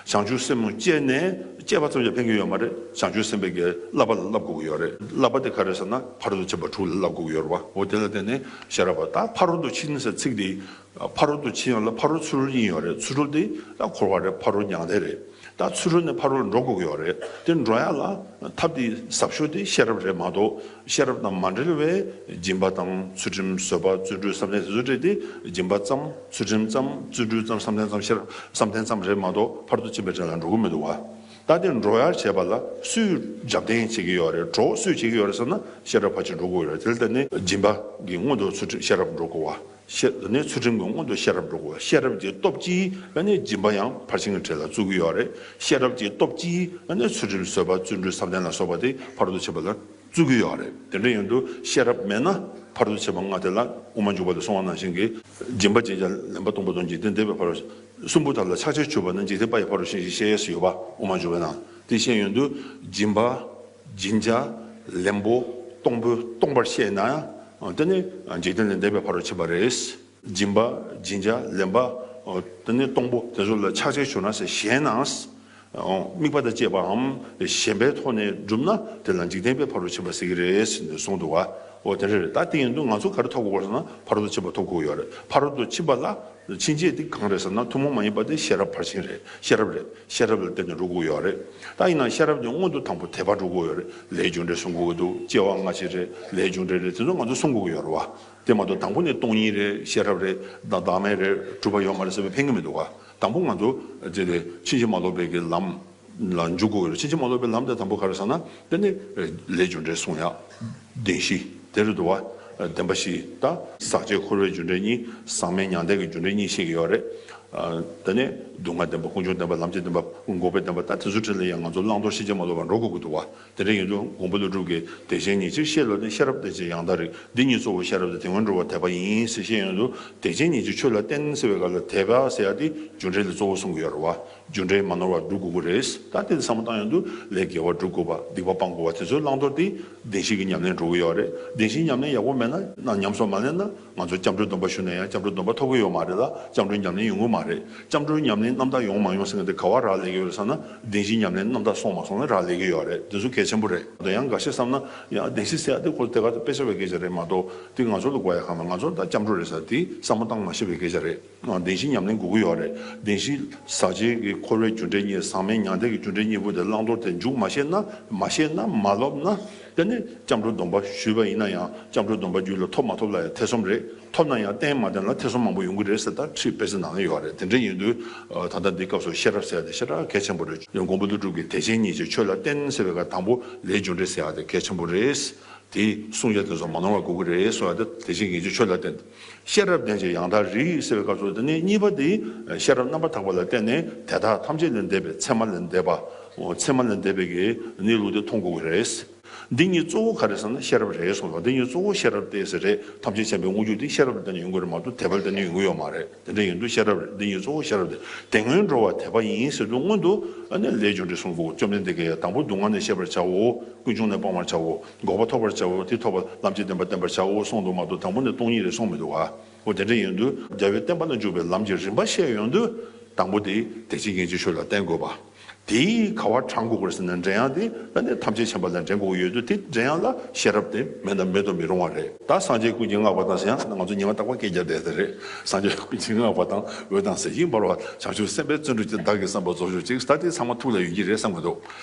བྱང་ཆུབ་སེམས་བསྐྱེད་ནས་བསྐྱེད་པ་ཙམ་གྱིས་ཕན་གྱི་ཡོད་མ་རེད། བྱང་ཆུབ་སེམས་དཔའི་གི་བསླབ་པ་ལ་བསླབ་དགོས་ཀྱི་ཡོད་རེད། བསླབ་པ་དེ་ག་རེ་ཟེར་ན་ཕ་རོལ་ཏུ་ཕྱིན་པ་དྲུག་ལ་བསླབ་དགོས་ཀྱི་ཡོད་རེད་བ། འོ་དེ་ལ་བརྟེན་ནས་ཤེས་རབ་པ། ད་ཕ་རོལ་ཏུ་ཕྱིན་ཟེར་ཚིག་དེ། ཕ་རོལ་ཏུ་ཕྱིན་ཡོང་ལ་ཕ་རོལ་ཚུ་རོལ་གཉིས་ཡོད་རེད། ཚུ་རོལ་དེ་ད་འཁོར་བ་རེད། ཕ་རོལ་མྱང་འདས་རེད། ད་ཚུ་རོལ་ནས་ཕ་རོལ་འགྲོ་དགོས་ཀྱི་ཡོད་རེད། དེ་འགྲོ་ཡ་ལ་ཐབས་དེ་ཟབ་ཤོས་དེ་ཤེས་རབ་རེད་མ་གཏོགས། ཤེས་རབ་དང་མ་འབྲེལ་བའི་སྦྱིན་པ་དང་ཚུལ་ཁྲིམས། བཟོད་པ། བརྩོན་འགྲུས། བསམ་གཏན་དེ་ཚོ་སྤྲད་དེ་སྦྱིན་པ་ཙམ། ཚུལ་ཁྲིམས་ཙམ། བརྩོན་འགྲུས་ཙམ། བསམ་གཏན་ཙམ། ཤེས་རབ། བསམ་གཏན་ཙམ་རེད་མ་གཏོགས་ཕ་རོལ་ཏུ་ཕྱིན་པའི་འབྲས་ལ་འགྲོ་གི་མི་འདུག་བ། ད་དེ་འགྲོ་ཡར་བྱས་པ་ལ་སུས་རྒྱབ་རྟེན་བྱེད་ཀྱི་ཡོད་རེད། གྲོགས་སུས་བྱེད་ཀྱི་ཡོད་རེད་ཟེར་ན་ཤེས་རབ་ཕར་ཕྱིན་འགྲོ་དགོས་ཡོད་རེད། དེ་ལ་བརྟེན་ནས་སྦྱིན་པ་གི་སྔོན་དུ་ཚུལ་ཁྲིམས་ཤེས་རབ་འགྲོ་དགོས་བ། ཤེས་ནས་ཚུལ་ཁྲིམས་ཀྱི་སྔོན་དུ་ཤེས་རབ་འགྲོ་དགོས། ཤེས་རབ་ཀྱི་སྟོབས་ཀྱིས་ཨ་ནི་སྦྱིན་པ་ཡང་ཕར་ཕྱིན་གྱི་གྲས་ལ་བཙུགས་ཀྱི་ཡོད་རེད། ཤེས་རབ་ཀྱི་སྟོབས་ཀྱིས་ཨ་ནི་ཚུལ་ཁྲིམས། བཟོད་པ། བརྩོན་འགྲུས། བསམ་གཏན་ལ་སོགས་པ་དེ་ཕ་རོལ་ཏུ་ཕྱིན་པ་ལ་བཙུགས་ཀྱི་ཡོད་རེད། དེ་འདྲ་ཡིན་དུས་ཤེས་རབ་མེད་ན་ཕ་རོལ་ཏུ་ཕྱིན་པ་ལྔ་དེ་ལ་དབུ་མ་འཇུག་པ་ལས་གསུངས་པ་ནང་བཞིན་གྱི་སྦྱིན་པ་སྦྱིན་བྱ་ལེན་པ་སྟོང་པ་དང་། འཇིག་རྟེན་བདེ་བའི་ཕ་རོལ། གསུམ་པོ་དག་ལ་ཕྱག་ཕྱིར་གྱུར་པ་ནི། འཇིག་རྟེན་པ་ཡི་ཕ་རོལ་ཕྱིན་ཞེས་བཤད་ཟེར་ཡོད་པ། དབུ་མ་འཇུག་པའི་ནང་དེ་བཤད་ཡོང་དུས་སྦྱིན་པ། སྦྱིན་བྱ། ལེན་པོ། གཏོང་ཕོད། གཏོང་བར་ཤེས་ན་དེ་ནི་འཇིག་རྟེན་ལས་འདས་པའི་ཕ་རོལ་ཕྱིན་པ་རེད། སྦྱིན་པ། སྦྱིན་བྱ། ལེན་པ། དེ་ནི་གཏོང་ཕོད། དེ་ཚོ་ལ་ཕྱག་ཕྱིར་གྱུར་ན་ཟེར་ཞེ་ན། དམིགས་པ་དང་བཅས་པའམ་ཞེན་པའི་ཐོག་ནས་བསྒྲུབས་ན་དེ་ལ་འཇིག་རྟེན་པའི་ཕ་རོལ་ཕྱིན་པ་ཟེར་གྱི་རེད་ཟེར་ནས་གསུངས་འདུག་བ། འོ་དེ་འདྲ་རེད། ད་དེ་ཡིན་དུས་ང་ཚོ་ག་རེ་ཐོབ་དགོས་ཟེར་ན་ཕ་རོལ་ཏུ་ཕྱིན་པ་ཐོབ་དགོས་ཡོད་རེད། ཕ་རོལ་ཏུ་ཕྱིན་པ་ལ་ཕྱིན་ཆད་དེ་གང་རེད་ཟེར་ན་ཐུན་མོང་མ་ཡིན་པ་དེ་ཤེས་རབ་ཕར་ཕྱིན་རེད། ཤེས་རབ་རེད། ཤེས་རབ་ལ་བརྟེན་ནས་འགྲོ་དགོས་ཡོད་རེད། ད་ཡིན་ན་ཤེས་རབ་དེ་སྔོན་དུ་དང་པོ་དད་པ་འགྲོ་དགོས་ཡོད་རེད། ལས་རྒྱུ་འབྲས་བསྲུང་དགོས་ཀྱི་འདུག་སྐྱེ་བ་སྔ་ཕྱི་རེད། ལས་རྒྱུ་འབྲས་རེད། དེ་ཚོ་ང་ཚོ་བསྲུང་དགོས་ཀྱི་ཡོད་རེད་བ། དེ་མ་གཏོགས་དང་པོ་ནས་སྟོང་ཉིད་རེད། ཤེས་རབ་རེད། བདག་བདག་མེད་རེད། གྲུབ་པ་ཡོད་མ་རེད་ཟེར་བའི་ཕན་གྱི་མི་འདུག་བ། དང་པོ་ང་ཚོ་དེ་ཕྱིན་ཅི་མ་ལོག་པའི་གི་ལམ་ལ་འཇུག་དགོས་ཀྱི་རེད། ཕྱིན་ཅི་མ་ལོག་པའི་ལམ་དེ་དང་པོ་ག་རེ་ཟེར་ན་དེ་ནི་ལས་རྒྱུ་འབྲས་བསྲུང་ཡག་བདེན་བཞི་དེ་རེད་འདུག་བ། བདེན་པ་བཞི་ད། ཟག་བཅས་འཁོར་བའི་རྒྱུ་འབྲས་གཉིས། ཟག་མེད་མྱང་འདས་ཀྱི་རྒྱུ་འབྲས་གཉིས་བཤད་ཀྱི་ཡོད་རེད། དེ་ནས་ སྡུག་བསྔལ་བདེན་པ། ཀུན་འབྱུང་བདེན་པ། ལམ་བྱེད་བདེན་པ། འགོག་པའི་བདེན་པ། ད་དེ་ཚོའི་གྲས་ལ་ཡང་ང་ཚོ་བླང་དོར་ཤེས་བྱ་མ་ལོག་པར་འགྲོ་དགོས་ཀྱི་འདུག་བ། དེ་འདྲ་ཡིན་དུས་མགོན་པོ་ཀླུ་སྒྲུབ་ཀྱིས་བདེ་གཤེགས་ཉེར་གཅིག་ཤེས་ལ་ནི། ཤེས་རབ་དེ་ཅིག་ཡང་དག་རིག། འདི་ཉིད་གཙོ་བོ་ཤེས་རབ་སྟེ། དེ་སྔོན་འགྲོ་བ་དད་པ་ཡིན་ཟེར་བཤད་ཡོང་དུས། བདེ་གཤེགས་ཉེར་གཅིག་ཆོས་ལ་བརྟེན་ཟེར་བའི་སྐབས་ལ་དད་པ་ཟེར་ཡ་དེ་རྒྱུ་འབྲས་ལ་གཙོ་བོ་གསུང་གི་ཡོད་རེད་བ། རྒྱུ་འབྲས་མ་ནོར་བར་སྒྲུབ་དགོས་ཀྱི་རེད། ད་དེ་བསམ་བློ་བཏང་ཡོང་དུས་ལས་དགེ་བ་སྒྲུབ་དགོས་པ། སྡིག་པ་སྤང་དགོས་པ། དེ་ཚོའི་བླང་དོར་དེ་བདེན་བཞི་གི་ཉམས་ལེན་འགྲོ་གི་ཡོད་རེད། བདེན་བཞིའི་ཉམས་ལེན་ཡག་པོ་མེད་ན། ན་ཉམས་སུ་མ་ལེན་ན། ང་ཚོ་སྐྱབས་འགྲོའི་སྡོམ་པ་ཞུས་ན་ཡང་སྐྱབས་འགྲོའི་སྡོམ་པ་ཐོབ་ཀྱི་ཡོད་མ་རེད་ལ། སྐྱབས་འགྲོའི་ཉམས་ལེན་ཡོང་གི་མ་རེད། སྐྱབས་འགྲོའི་ཉམས་ལེན་རྣམ་དག་ཡོང་མ་ཡོང་ཟེར་མཁན་དེ་ག་བ་རག་ལས་ཀྱི་ཡོད་རེད་ཟེར་ན། བདེན་བཞིའི་ཉམས་ལེན་རྣམ་དག་སོང་མ་སོང་ལ་རག་ལས་ཀྱི་ཡོད་རེད། དེ་ཚོ་གལ་ཆེན་པོ་རེད། དེ་ཡང་འགའ་ཤས་བསམ་ན་ཡང་བདེན་བཞི་ཟེར་ཡ་དེ་ཁོ་དེ་ག་དེ་དཔེ་ཆ་བའི་སྐད་ཆ་རེད་མ་གཏོགས། དེ་ང་ཚོ་ལ་དགོས་ཡ་གང་ལ། ང་ཚོ་ད་སྐྱབས་འགྲོ་རེད་ཟེར་དེ་བསམ་བློ་བཏང་མ་ཤེས་པའི་སྐད་ཆ་རེད། བདེན་བཞིའི་ཉམས་ལེན་དགོས་ཀྱི་ཡོད་རེད། བདེན་བཞི་ཟག་བཅས་ཀྱི་འཁོར་བའི་རྒྱུ་འབྲས་གཉིས། ཟག་མེད་མྱང་འདས་ཀྱི་རྒྱུ་འབྲས་གཉིས་པོ་དེ་བླང་དོར་དེ་འཇུག་མ་ཤེས་ན། མ་ཤེས་ན། མ་སློབ་ན། དེ་ནི་སྐྱབས་འགྲོའི་སྡོམ་པ་ཞུས་པ་ཡིན་ན་ཡང་། སྐྱབས་འགྲོའི་སྡོམ་པ་རྒྱུད་ལ་ཐོབ་མ་ཐོབ་ལ་ཡང་ཐེ་ཚོམ་རེད། ཐོབ་ན་ཡང་བརྟན་མ་བརྟན་ལ་ཐེ་ཚོམ་མང་པོ་ཡོང་གི་རེད་ཟེར། ད་ཁྲིད་དཔེ་ཆ་ནང་ལ་ཡོད་རེད། དེ་འདྲ་ཡིན་དུས་ད་ལྟ་འདི་སྐབས་སུ་ཤེས་རབ་ཟེར་ཡ་དེ་ཞེ་དྲག་གལ་ཆེན་པོ་རེད། མགོན་པོ་ཀླུ་སྒྲུབ་ཀྱིས་བདེ་གཤེགས་ཉེར་གཅིག་ཆོས་ལ་བརྟེན་ཟེར་བའི་སྐབས། དང་པོ་ལས་རྒྱུ་འབྲས་ཟེར་ཡ་དེ་གལ་ཆེན་པོ་རེད། དེ་གསུང་ཡ་དེ་ཚོ་མ་ནོར་བ་དགོས་ཀྱི་རེད་གསུང་ཡ་དེ། བདེ་གཤེགས་ཉེར་གཅིག་ཆོས་ལ་བརྟེན། ཤེས་རབ་ལྡན་ཅིང་ཡང་དག་རིག་ཟེར་བའི་སྐབས་སུ། དེ་ནས་གཉིས་པ་དེ་ཤེས་རབ་རྣམ་པར་དག་པ་ལ་བརྟེན་ནས་དེ་དག་ཐམས་ཅད་ལས་འདས་པའི། མཚན་མ་ལས་འདས་པ། མཚན་མ་ལས་འདས་པའི་གི་གནས་ལུགས་དེ་མཐོང་དགོས་ཀྱི་རེད། འདི་གཉིས་གཙོ་བོ་ག་རེ་ཟེར་ན་ཤེས་རབ་རེད་གསུངས་པ། འདི་གཉིས་གཙོ་བོ་ཤེས་རབ་སྟེ་ཟེར་རེད། ཐམས་ཅད་མཁྱེན་པའི་དངོས་རྒྱུ་དེ་ཤེས་རབ་ལ་བརྟེན་ནས་ཡོང་གི་རེད་མ་གཏོགས་དད་པ་ལ་བརྟེན་ནས་ཡོང་གི་ཡོད་མ་རེད། དེ་འདྲ་ཡིན་དུས་ཤེས་རབ་རེད། འདི་གཉིས་གཙོ་བོ་ཤེས་རབ་སྟེ། དེ་སྔོན་འགྲོ་བ་དད་པ་ཡིན་ཟེར་དུས་སྔོན་དུ་ཨ་ནི་ལས་རྒྱུ་འབྲས་གསུམ་པོ། བཅོམ་ལྡན་འདས་ཀྱིས་དང་པོ་སྡུག་བསྔལ་ནི་ཤེས་པར་བྱའོ། ཀུན་འབྱུང་ནི་སྤང་བར་བྱའོ། འགོག་པ་ཐོབ་པར་བྱའོ། དེ་ཐོབ་པ་ལམ་གྱི་བདེན་པ་བསྟེན་པར་བྱའོ་གསུངས་འདུག་མ་གཏོགས། དང་པོ་ནས་སྟོང་ཉིད་རེད་གསུངས་མི་འདུག་ག་འོ་དེ་འདྲ་ཡིན་དུས་རྒྱལ་བའི་བསྟན་པ་ལ་འཇུག་པའི་ལམ་གྱི་རིམ་པ་བཤད་ཡོང་དུས། དང་པོ་དེ་བདེ་གཤེགས་ཉེར་གཅིག་ཆོས་ལ་བརྟེན་དགོས་པ། དེའི་ག་བ་དྲངས་དགོས་ཀྱི་རེད་ཟེར་ན། འགྲེལ་དབྱངས་དེ་ད་ནི་ཐམས་ཅད་མཁྱེན་པ་ལ་འགྲན་དགོས་ཀྱི་ཡོད་དུས། དེ་འགྲེལ་དབྱངས་ལ་ཤེས་རབ་དེ་མེད་ན་མེད་དུ་མི་རུང་བ་རེད། ད་སངས་རྒྱས་ཀུན་གྱིས་བསྔགས་པ་དང་ཟེར་ཡང་ང་ཚོ་ཉི་མ་རྟག་པར་སྐད་རྒྱབ་བསྡད་ས་རེད། སངས་རྒྱས་ཀུན་གྱིས་བསྔགས་པ་དང་། འོད་དང་ཟེར་གྱིས་འབར་བ། བྱང་ཆུབ་སེམས་དཔའི་བརྩོན་འགྲུས་ཀྱིས། བདག་གི་བསམ་པ་རྫོགས་གྱུར་ཅིག་ད་དེ་ཚང་མ་ཐུགས་ལ་ཡོད་ཀྱི་རེད་བསམ་གྱི་འདུག་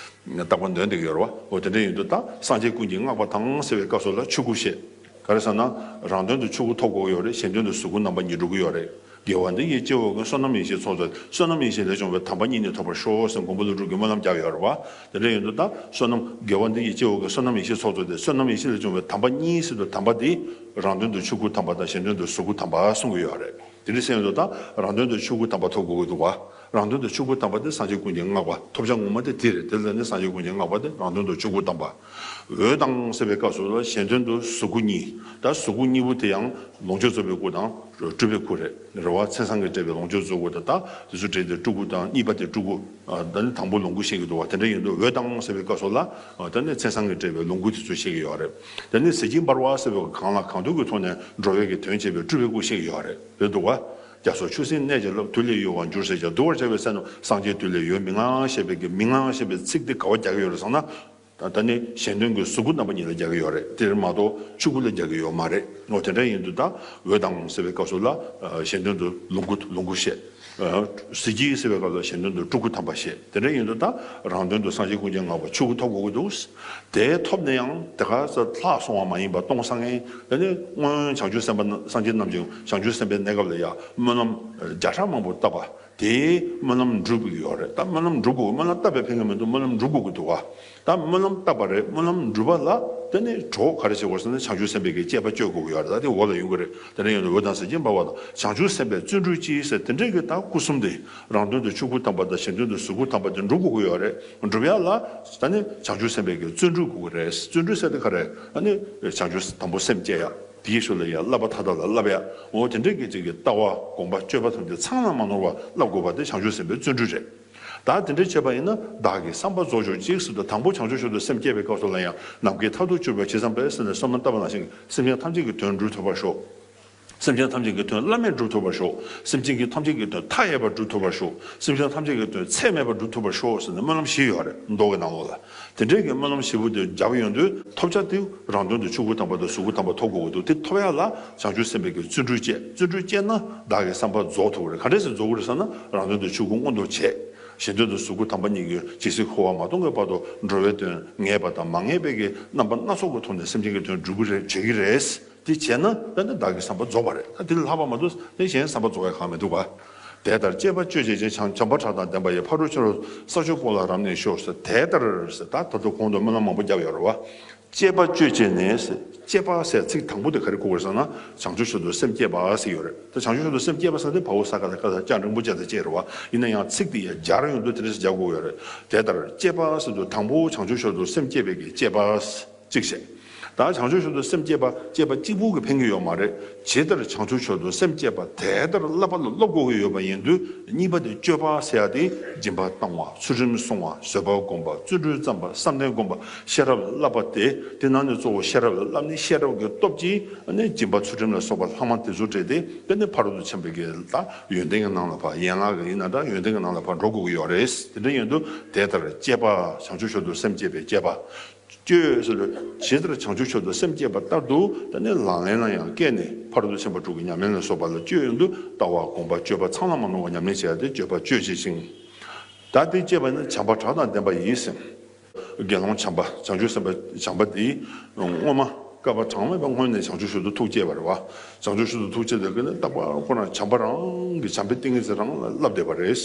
རྟག་པར་འདོན་བསྡད་ཀྱི་ཡོད་རེད་བ། འོ་དེ་འདྲ་ཡིན་དུས་ད་སངས་རྒྱས་ཀུན་གྱིས་བསྔགས་པ་དང་ཟེར་བའི་སྐབས་སུ་ལ་ཆོས་སྐུ་བཤད། ག་རེ་ཟེར་ན། རང་དོན་དུ་ཆོས་སྐུ་ཐོབ་དགོས་ཀྱི་ཡོད་རེད། གཞན་དོན་དུ་གཟུགས་སྐུ་རྣམ་པ་གཉིས་འགྲུབ་ཀྱི་ཡོད་རེད། དགེ་བ་འདི་ཡིས་སྐྱེ་བོ་ཀུན། བསོད་ནམས་ཡེ་ཤེས་ཚོགས་རྫོགས་ཏེ། བསོད་ནམས་ཡེ་ཤེས་ལས་བྱུང་བའི་དམ་པ་གཉིས་ནི་ཐོབ་པར་ཤོག་ཟེར་མགོན་པོ་ཀླུ་སྒྲུབ་ཀྱིས་སྨོན་ལམ་རྒྱག་ཡོད་རེད་བ། དེ་འདྲ་ཡིན་དུས་ད་བསོད་ནམས། དགེ་བ་འདི་ཡིས་སྐྱེ་བོ་ཀུན། བསོད་ནམས་ཡེ་ཤེས་ཚོགས་རྫོགས་ཏེ། བསོད་ནམས་ཡེ་ཤེས་ལས་བྱུང་བའི་དམ་པ་གཉིས་ཟེར་དུས། དམ་པ་འདི་རང་དོན་དུ་ཆོས་སྐུ་དམ་པ་དང་། གཞན་དོན་དུ་གཟུགས་སྐུ་དམ་པ་གསུང་གི་ཡོད་རེད། དེ་འདྲ་ཟེར་ཡོང་དུས་ད་རང་དོན་དུ་ཆོས་སྐུ་དམ་པ་ཐོབ་དགོས་ཀྱི་འདུག་བ། རང་དོན་དུ་ཆོས་སྐུ་དམ་པ་དེ་སངས་རྒྱས་ཀུན་གྱིས་བསྔགས་པ། ཐོབ་བྱ་ངོ་མ་དེ་དེ་རེད། དེ་ལ་ནི་སངས་རྒྱས་ཀུན་གྱིས་བསྔགས་པ་དེ་རང་དོན་དུ་ཆོས་སྐུ་དམ་པ། འོད་དང་ཟེར་བའི་སྐབས་སུ་ལ་གཞན་དོན་དུ་གཟུགས་སྐུ་གཉིས། ད་གཟུགས་སྐུ་གཉིས་པོ་དེ་ཡང་ལོངས་སྤྱོད་རྫོགས་པའི་སྐུ་དང་སྤྲུལ་པའི་སྐུ་རེད། རེད་བ། མཚན་བཟང་གིས་སྤྲས་པའི་ལོངས་སྤྱོད་རྫོགས་སྐུ་དང་། ད་དེ་ཚོ་སྤྲས་ཏེ་སྤྲུལ་སྐུ་དང་། གཉིས་པ་དེ་སྤྲུལ་སྐུ། ཨ། ད་ནི་དང་པོ་ལོངས་སྐུ་བཤད་ཀྱི་འདུག་བ། དེ་འདྲ་ཡིན་དུས་འོད་དང་ཟེར་བའི་སྐབས་སུ་ལ། ཨ། ད་ནི་མཚན་བཟང་གིས་སྤྲས་པའི་ལོངས་སྐུ་དེ་ཚོ་བཤད་ཀྱི་ཡོད་རེད། དེ་ནི་ཟེར་གྱིས་འབར་བ་ཟེར་བའི་གང་ལ་གང་འདུལ་གྱི་ཐོག་ནས་འགྲོ་བའི་གི་དོན་བྱེད་པའི་སྤྲུལ་པའི་སྐུ་བཤད་ཀྱི་ཡོད་རེད། རེད་འདུག་བ། རྒྱ་མཚོ་ཆུ་སྲིན་གནས་ཀྱི་རླབས། དུས་ལས་ཡོལ་བར་འགྱུར་ཟེར་ཀྱང་། འདུལ་བར་བྱ་བའི་སེམས་རྣམས། སངས་རྒྱས་དུས་ལས་ཡོལ་མི་མངའ་ཞེས་པའི་གི་མི་མངའ་ཞེས་པའི་ཚིག་དེ་ག་བ་རྒྱག་གི་ཡོད་རེད་ཟེར་ན། ད་ད་ནི་གཞན་དོན་གྱི་གཟུགས་སྐུ་རྣམ་པ་གཉིས་ལ་རྒྱག་གི་ཡོད་རེད། དེ་རེད་མ་གཏོགས་ཆོས་སྐུ་ལ་རྒྱག་གི་ཡོད་མ་རེད། འོ་དེ་འདྲ་ཡིན་དུས་ད་འོད་དང་ཟེར་བའི་སྐབས་སུ་ལ། ཨ། གཞན་དོན་དུ་ལོངས་སྐུ། ལོངས་སྐུ་བཤད། ཨ། ཟེར་གྱིས་ཟེར་བའི་སྐབས་ལ་གཞན་དོན་དུ་སྤྲུལ་སྐུ་དམ་པ་བཤད། དེ་འདྲ་ཡིན་དུས་ད་རང་དོན་དུ་སངས་རྒྱས་ཀུན་གྱིས་བསྔགས་པ་ཆོས་སྐུ་ཐོབ་དགོས་ཀྱི་འདུག་དེ་ཐོབ་ནས་ཡང་དེ་ག་ས་ལྷག་སོང་བ་མ་ཡིན་པ་གཏོང་ས་ངན། དེ་ནི་སྔོན་བྱང་ཆུབ་སེམས་དཔའ། སངས་རྒྱས་རྣམས་ཀྱིས་བྱང་ཆུབ་སེམས་དཔའི་གནས་སྐབས་ལ་ཡང་སྨོན་ལམ་བརྒྱ་ཕྲག་མང་པོ་བཏབ་པ། དེའི་སྨོན་ལམ་འགྲུབ་ཀྱི་ཡོད་རེད། ད་སྨོན་ལམ་འགྲུབ་དགོས། སྨོན་ལམ་བཏབ་པས་ཕན་གྱི་མི་འདུག་སྨོན་ལམ་འགྲུབ་དགོས་ཀྱི་འདུག་བ། ད་སྨོན་ལམ་བཏབ་པ་རེད། སྨོན་ལམ་འགྲུབ་པ་ལ་དེ་ནི་གྲོགས་ག་རེ་བྱེད་དགོས་ཟེར་ན། བྱང་ཆུབ་སེམས་དཔའི་གི་བཅས་པ་སྤྱོད་དགོས་ཀྱི་ཡོད་རེད། ད་དེ་འོག་ལ་ཡོང་གི་རེད། དེ་འདྲ་ཡོང་དུས་འོད་དང་ཟེར་གྱིས་འབར་བ་དང་། བྱང་ཆུབ་སེམས་དཔའི་བརྩོན་འགྲུས་ཀྱིས་ཟེར། དེ་འདྲའི་གི་ད་སྐུ་གསུམ་དེ། རང་དོན་དུ་ཆོས་སྐུ་དམ་པ་དང་། གཞན་དོན་དུ་གཟུགས་སྐུ་དམ་པ་དེ་འགྲུབ་དགོས་ཀྱི་ཡོད་རེད། འགྲུབ་ཡ་ལ་ད་ནི་བྱང་ཆུབ་སེམས་དཔའི་གི་བརྩོན་འགྲུས་དགོས་ཀྱི་རེད། བརྩོན་འགྲུས་ཟེར་དེ་ག་རེ། ད་ནི་བྱང་ཆུབ་དང་པོ་སེམས་བསྐྱེད་ཡ། དེའི་ཤུལ་ལ་ཡང་བསླབ་པ་མཐའ་དག་ལ་བསླབ་ཡ། འོ་དེ་འདྲའི་གི་ཅིག་གི་ལྟ་བ། སྒོམ་པ། སྤྱོད་པ་ཐམས་ཅད་ཚང་ལ་མ་ནོར་བ་བསླབ་དགོས་པ་དེ་བྱང་ཆུབ་སེམས་དཔའི་བརྩོན་འགྲུས་རེད། ད་དེ་འདྲ་བྱས་པ་ཡིན་ན། བདག་གི་བསམ་པ་རྫོགས་གྱུར་ཅིག་ཟེར་དུས། དང་པོ་བྱང་ཆུབ་མཆོག་ཏུ་སེམས་བསྐྱེད་པའི་སྐབས་སུ་ལ་ཡང་། ནམ་མཁའི་མཐར་ཐུག་གྱུར་པའི་ཇི་ཙམ་པར་ཟེར་ནས་བསམ་བློ་བཏབ་པ་ནང་བཞིན། སེམས་ཅན་ཐམས་ཅད་ཀྱི་དོན་སྒྲུབ་ཐུབ་པར་ཤོག་སེམས་ཅན་ཐམས་ཅད་ཀྱི་དོན་བླ་མེད་སྒྲུབ་ཐུབ་པར་ཤོག་སེམས་ཅན་གྱི་ཐམས་ཅད་ཀྱི་དོན་མཐའ་ཡས་པར་སྒྲུབ་ཐུབ་པར་ཤོག་སེམས་ཅན་ཐམས་ཅད་ཀྱི་དོན་ཚད་མེད་པར་སྒྲུབ་ཐུབ་པར་ཤོག་ཟེར་ནས་སྨོན་ལམ་བཞི་ཡོད་རེད། མདོ་གི་ནང་ལོགས་ལ། དེ་འདྲའི་གི་སྨོན་ལམ་བཞི་པོ་དེ་བརྒྱབ་ཡོང་དུས། ཐོབ་བྱ་དེ་རང་དོན་དུ་ཆོས་སྐུ་དམ་པ་དང་གཟུགས་སྐུ་དམ་པ་ཐོབ་དགོས་ཀྱི་འདུག་དེ་ཐོབ་ཡ་ལ་བྱང་ཆུབ་སེམས་དཔའི་གི་བརྩོན་འགྲུས་བསྐྱེད། བརྩོན་འགྲུས་བསྐྱེད་ན་བདག་གི་བསམ་པ་རྫོགས་ཐུབ་ཀྱི་རེད། ག་འདྲས་སེ་རྫོགས་ཀྱི་རེད་ཟེར་ན། རང་དོན་དུ་ཆོས་སྐུ་མངོན་དུ་བྱས། གཞན་དོན་དུ་གཟུགས་སྐུ་དམ་པ་གཉིས་ཀྱིས་ཇི་སྲིད་འཁོར་བ་མ་སྟོངས་ཀྱི་བར་དུ་འགྲོ་བའི་དོན། ངེས་པ་དང་མ་ངེས་པའི་གི་རྣམ་པ་སྣ་ཚོགས་ཀྱི་ཐོག་ནས་སེམས་ཅན་གྱི་དོན་སྒྲུབ་ཀྱི་རེད། བྱེད་ཀྱི་རེད། དེ་བྱས་ན་ད་ནི་བདག་གི་བསམ་པ་རྫོགས་པ་རེད། ད་དེ་ལས་ལྷག་པ་མ་གཏོགས་དེ་གཞན་བསམ་པ་རྫོགས་ཡ་གང་མི་འདུག་ག་དེ་ལྟར་སྤྱད་པ་སྤྱོད་བྱེད་ཅིང་། བྱམས་པ་ཕྲག་དང་ལྡན་པ་ཡིས། ཕ་རོལ་ཕྱིན་རོ་ས་ཕྱོགས་པོ་ལ་རབ་གནས་ཤོག་ཟེར། དེ་ལྟར་ཟེར། ད་ད་ལྟ་གོང་དུ་སྨོན་ལམ་མང་པོ་བརྒྱབ་ཡོད་རེད་བ། གཅེས་པ་སྤྱོད་བྱས་ནས། གཅེས་པ་ཟེར་ཚིག་དང་པོ་དེ་ག་རེ་གོ་དགོས་ཟེར་ན། བྱང་ཆུབ་མཆོག་ཏུ་སེམས་བསྐྱེད་པ་ཟེར་ཡོད་རེད། ད་བྱང་ཆུབ་མཆོག་ཏུ་སེམས་བསྐྱེད་པ་ཟེར་དེ་བའོ་ས་ག་ད་ཀ་ད་ཅ་འགྲེང་བུ་ཅ་ད་བཅས་རེད་བ། ཡིན་ན་ཡང་ཚིག་དེ་ཡ་སྦྱར་ཡོང་དུས་དེ་འདྲ་ཞིག་སྦྱར་དགོས་ཡོད་རེད། དེ་ལྟར་གཅེས་པ་ཟེར་དུས་དང་པོ་བྱང་ཆུབ་མཆོག་ཏུ་སེམས་བསྐྱེད་པའི་གི་གཅེས་པ་གཅིག་བྱས། ད་བྱང་ཆུབ་མཆོག་ཏུ་སེམས་བསྐྱེད་པ་བསྐྱེད་པ་གཅིག་པུ་གིས་ཕན་གྱི་ཡོད་མ་རེད། ཇི་ལྟར་བྱང་ཆུབ་མཆོག་ཏུ་སེམས་བསྐྱེད་པ་དེ་ལྟར་བསླབ་པ་ལ་སློབ་དགོས་ཀྱི་ཡོད་པ་ཡིན་དུས། གཉིས་པ་དེ་སྤྱོད་པ་ཟེར་ཡ་དེ་སྦྱིན་པ་བཏང་བ། ཚུལ་ཁྲིམས་སྲུང་བ། བཟོད་པ་སྒོམ་པ། བརྩོན་འགྲུས་བརྩམས་པ། བསམ་གཏན་སྒོམ་པ། ཤེས་རབ་བསླབ་པ་དེ། དེ་ནང་ནས་གཙོ་བོ་ཤེས་རབ་ལ་བསླབ་ནས། ཤེས་རབ་ཀྱི་སྟོབས་ཀྱིས་ནི་སྦྱིན་པ་ཚུལ་ཁྲིམས་ལ་སོགས་པ་ལྷག་མ་དེ་ཚོ་སྤྲད་དེ། དེ་ནི་ཕ་རོལ་ཏུ་ཕྱིན་པའི་གི་ད་ཡོན་ཏན་གྱི་ནང་ལ་ཕར། ཡན་ལག་གི་ཡིན་ན་འདྲ་ཡོན་ཏན་གྱི་ནང་ལ་ཕར་འགྲོ་དགོས་ཀྱི་ཡོད་རེད། དེ་འདྲ་ཡིན་དུས་དེ་ལྟར་གཅེས་པ། བྱང་ཆུབ་མཆོག་ཏུ་སེམས་བསྐྱེད་པའི་གཅེས་པ། སྤྱོད་ཟེར་དུས་ཇི་ལྟར་བྱང་ཆུབ་མཆོག་ཏུ་སེམས་བསྐྱེད་པ་ལྟར་དུ། དེ་ནི་ལག་ལེན་ལ་ཡང་བཀལ་ནས། ཕ་རོལ་ཏུ་ཕྱིན་པ་དྲུག་གི་ཉམས་ལེན་ལ་སོགས་པ་ལ་སྤྱོད་ཡོང་དུས། ལྟ་བ་སྒོམ་པ་སྤྱོད་པ་ཚང་ལ་མ་ནོར་བ་ཉམས་ལེན་བྱེད་ཡ་དེ་སྤྱོད་པ་སྤྱོད་བྱེད་ཅིང་། ད་དེ་སྤྱད་པ་ནི་བྱམས་པ་དྲག་དང་ལྡན་པ་ཡིས་ཟེར། དགེ་སློང་བྱམས་པ། བྱང་ཆུབ་སེམས་དཔའ་བྱམས་པ་དེས་སྔོན་མ་བསྐལ་པ་གྲངས་མེད་པ་སྔོན་ནས་བྱང་ཆུབ་མཆོག་ཏུ་ཐུགས་བསྐྱེད་པ་རེད་བ། བྱང་ཆུབ་མཆོག་ཏུ་ཐུགས་བསྐྱེད་དེ་གི་ནི་རྟག་པར་ཁོ་རང་བྱམས་པ་རང་གི་བྱམས་པའི་ཏིང་ངེ་འཛིན་རང་ལ་བསླབ་བསྡད་པ་རེད།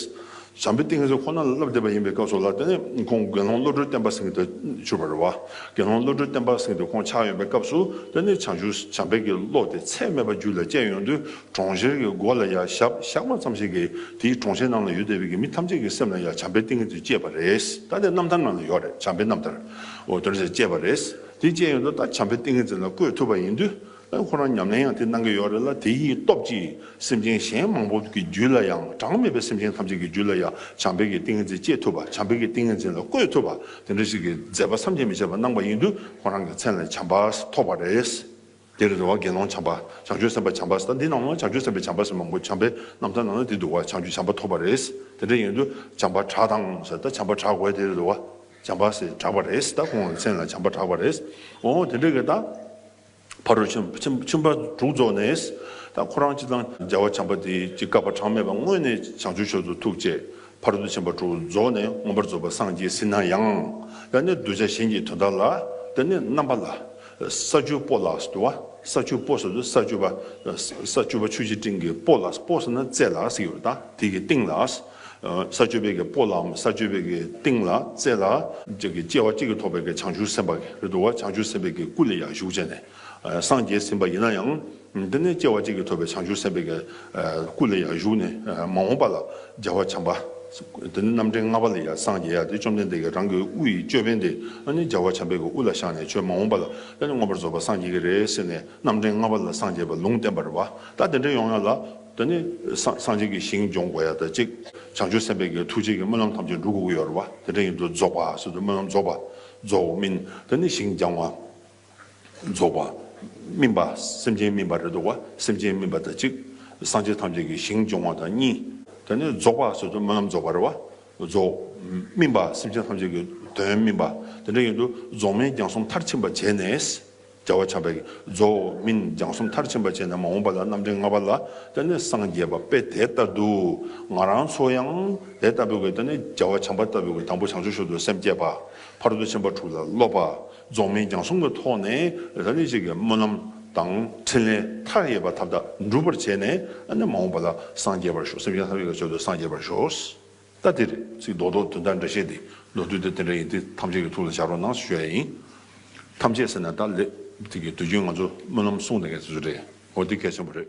བྱམས་པའི་ཏིང་ངེ་འཛིན་ཁོ་ན་ལ་བསླབ་བསྡད་པ་ཡིན་པའི་སྐབས་སུ་ལ། དེ་ནས་ཁོང་དགེ་སློང་བློ་གྲོས་བརྟན་པ་ཟེར་མཁན་དེ་གྱུར་པ་རེད་བ། དགེ་སློང་བློ་གྲོས་བརྟན་པ་ཟེར་མཁན་དེ་ཁོང་ཆགས་ཡོང་པའི་སྐབས་སུ། དེ་ནས་བྱང་ཆུབ་བྱམས་པའི་གི་བློ་དེ་ཚད་མེད་པ་རྒྱུད་ལ་སྐྱེ་ཡོང་དུས། གྲོང་ཁྱེར་གྱི་སྒོ་ལ་ཡར་ཞབས་བཞག་པ་ཙམ་ཞིག་གིས། དེའི་གྲོང་ཁྱེར་ནང་ལ་ཡོད་བསྡད་པའི་གི་མི་ཐམས་ཅད་ཀྱི་སེམས་ལ་ཡང་བྱམས་པའི་ཏིང་ངེ་འཛིན་སྐྱེས་པ་རེད། ད་དེ་རྣམ་ཐར་ནང་ལ་ཡོད་རེད། བྱམས་པའི་རྣམ་ཐར། འོ་དེ་འདྲ་ཞིག་སྐྱེས་པ་རེད། དེ་སྐྱེས་ཡོང་དུས་ད་བྱམས་པའི་ཏིང་ངེ་འཛིན་ལ་བཀོད་ཐུབ་པ་ཡིན་དུས། ཁོ་རང་ཉམས་ལེན་ཡང་དེ་གནང་གི་ཡོད་རེད་ལ། དེ་ཡི་སྟོབས་ཀྱིས་སེམས་ཅན་གཞན་མང་པོ་གི་རྒྱུད་ལ་ཡང་། གྲངས་མེད་པའི་སེམས་ཅན་ཐམས་ཅད་ཀྱི་རྒྱུད་ལ་ཡང་བྱམས་པའི་གི་ཏིང་ངེ་འཛིན་སྐྱེ་ཐུབ་པ། བྱམས་པའི་གི་ཏིང་ངེ་འཛིན་ལ་བཀོད་ཐུབ་པ། དེ་འདྲ་ཞིག་གི་མཛད་པ་བསམ་གྱིས་མི་ཁྱབ་པ་གནང་བ་ཡིན་དུས། ཁོ་རང་གི་མཚན་ལ་བྱམས་པ་ཐོགས་པ་རེད། དེ་རེད་དོ། དགེ་སློང་བྱམས་པ། བྱང་ཆུབ་སེམས་དཔའ་བྱམས་པ་ཟེར། ད་འདི་ནང་ལ་བྱང་ཆུབ་སེམས་དཔའ་བྱམས་པ་ཟེར་མང་པོ། བྱམས་པའི་རྣམ་ཐར་ནང་ལ་འདི་འདུག་བ། བྱང་ཆུབ་བྱམས་པ་ཐོབ་པ་རེད། དེ་འདྲ་ཡིན་དུས་བྱམས་པ་དྲག་དང་ཟེར། ད་བྱམས་པ་དྲག་དགོས་དེ་རེད་དོ། བྱམས་པ་ཟེར་དྲག་པ་རེད། ད་ཁོང་གི་མཚན་ལ་བྱམས་པ་དྲག་པ་རེད། འོ་དེ་འདྲ་གི་ད་ཕ་རོལ་ཕྱིན་ཕྱིན་ཕྱིན་པ་དྲུག་རྫོགས་ནས། ད་ཁོ་རང་སྤྱིར་བཏང་རྒྱལ་བ་བྱམས་པ་དེ་ཅིག་བསྐལ་པ་གྲངས་མེད་པ་སྔོན་ནས་བྱང་ཆུབ་མཆོག་ཏུ་ཐུགས་བསྐྱེད། ཕ་རོལ་ཏུ་ཕྱིན་པ་དྲུག་རྫོགས་ནས་མངོན་པར་རྫོགས་པར་སངས་རྒྱས་ཟིན་ན་ཡང་། ད་ནི་གདུལ་བྱ་གཞན་གྱི་དོན་དག་ལ། ད་ནི་རྣམ་པ་ལ། ས་བཅུ་པོ་ལ་ཟེར་དུས་བ། ས་བཅུ་པོ་ཟེར་དུས་ས་བཅུ་པ། ས་བཅུ་པ་ཆུ་བཞི་སྤྲིན་གྱི་པོ་ལ། པོ་ཟེར་ན་རྩེ་ལ་ཟེར་གྱི་ཡོད་རེད། ད་དེ་གི་སྟེང་ལ། ས་བཅུ་པའི་གི་པོ་ལའམ་ས་བཅུ་པའི་གི་སྟེང་ལ། རྩེ་ལ་ཅིག་གི་སྐྱེ་བ་གཅིག་གིས་ཐོགས་པའི་གི་བྱང་ཆུབ་སེམས་དཔའ་གི་རེད་འདུག་བ། བྱང་ཆུབ་སེམས་དཔའི་གི་སྐུ་ལ་ཡང་བཞུགས་བྱས་ནས། སངས་རྒྱས་ཟིན་པ་ཡིན་ན་ཡང་། དེ་ནས་སྐྱེ་བ་གཅིག་གིས་ཐོགས་པའི་བྱང་ཆུབ་སེམས་དཔའི་གི་སྐུ་ལ་ཡང་བཞུགས་ནས། མ་འོངས་པ་ལ་རྒྱལ་བ་བྱམས་པ། དེ་ནི་རྣམ་འདྲེན་ལྔ་པ་ལ་ཡང་སངས་རྒྱས་ཡ་དེ། བཅོམ་ལྡན་འདས་ཀྱིས་རང་གི་དབུ་ཡི་ཅོད་པན་དེ་ཨ་ནི་རྒྱལ་བ་བྱམས་པའི་གི་དབུ་ལ་བཞག་ནས། ཁྱོད་མ་འོངས་པ་ལ་ཨ་ནི་མངོན་པར་རྫོགས་པར་སངས་རྒྱས་ཀྱི་རེད་ཟེར་ནས། རྣམ་འདྲེན་ལྔ་པ་ལ་སངས་རྒྱས་པ་ལུང་བསྟན་པ་རེད་བ། ད་དེ་འདྲ་ཡོང་ཡ་ལ། དེ་ནི་སངས་སངས་རྒྱས་ཀྱི་ཞིང་སྦྱོང་དགོས་ཡ་ད་གཅིག། བྱང་ཆུབ་སེམས་དཔའི་གི་ཐུགས་རྗེ་གི་སྨོན་ལམ་ཐམས་ཅད་འགྲུབ་དགོས་ཀྱི་ཡོད་རེད་བ། དེ་འདྲ་ཡིན་དུས་རྫོགས་པ་ཟེར་དུས་སྨོན་ལམ་རྫོགས་པ། རྫོགས་སྨིན། དེ་ནི་ཞིང་སྦྱང་བ། རྫོགས་པ། སྨིན་པ། སེམས་ཅན་སྨིན་པ་རེད་འདུག་བ། སེམས་ཅན་སྨིན་པ་དང་གཅིག། སངས་རྒྱས་ཐམས་ཅད་ཀྱི་ཞིང་སྦྱོང་བ་དང་གཉིས། དེ་ནི་རྫོགས་པ་ཟེར་དུས་སྨོན་ལམ་རྫོགས་པ་རེད་བ། རྫོགས། སྨིན་པ། སེམས་ཅན་ཐམས་ཅད་ཀྱི་དོན་སྨིན་པ། དེ་འདྲ་ཡིན་དུས་རྫོགས་སྨིན་སྦྱང་གསུམ་མཐར་ཕྱིན་པ་བྱས་ནས། རྒྱལ་བ་བྱམས་པའི་རྫོགས་སྨིན་སྦྱང་གསུམ་མཐར་ཕྱིན་པ་བྱས་ནས། མ་འོངས་པ་ལ་རྣམ་འདྲེན་ལྔ་པ་ལ་དེ་ནས་སངས་རྒྱས་པ་དཔེ་དེ་ལྟར་དུ། ང་རང་ཚོ་ཡང་དེ་ལྟ་བུའི་གི་དེ་ནས་རྒྱལ་བ་བྱམས་པ་ལྟ་བུའི་གི་དང་པོ་བྱང་ཆུབ་མཆོག་ཏུ་སེམས་བསྐྱེད་པ། ཕ་རོལ་ཏུ་ཕྱིན་པ་དྲུག་ལ་སློབ་པ། རྫོགས་སྨིན་སྦྱང་གསུམ་གྱི་ཐོག་ནས་དེ་ནས་ཅིག་གི་སྨོན་ལམ་དང་འཕྲིན་ལས་མཐའ་ཡས་པ་ཐོབ་ཐབས་འགྲུབ་པར་བྱས་ནས། ཨ་ནི་མ་འོངས་པ་ལ་སངས་རྒྱས་པར་ཤོག། སེམས་ཅན་ཐམས་ཅད་ཀྱི་མཆོག་ཏུ་སངས་རྒྱས་པར་ཤོག། ད་དེ་རེད། ཚིག་རྡོག་རྡོག་དོན་དག་འགྲེལ་བཤད་དེ། མདོར་བསྡུས་དེ་དེ་འདྲ་ཡིན། དེ་ཐམས་ཅད་ཀྱི་ཐུགས་ལ་བཞག་རོགས་གནང་ཞུ་ཡ་ཡིན། ཐམས་ཅད་ཟེར་ན་ད་ལས་དེ་གི་དུས་རྒྱུན་ང་ཚོ་སྨོན་ལམ་གསུང་བསྡད་མཁན་དེ་ཚོ་རེད། འོ་དེ་གལ་ཆེན་པོ་རེད།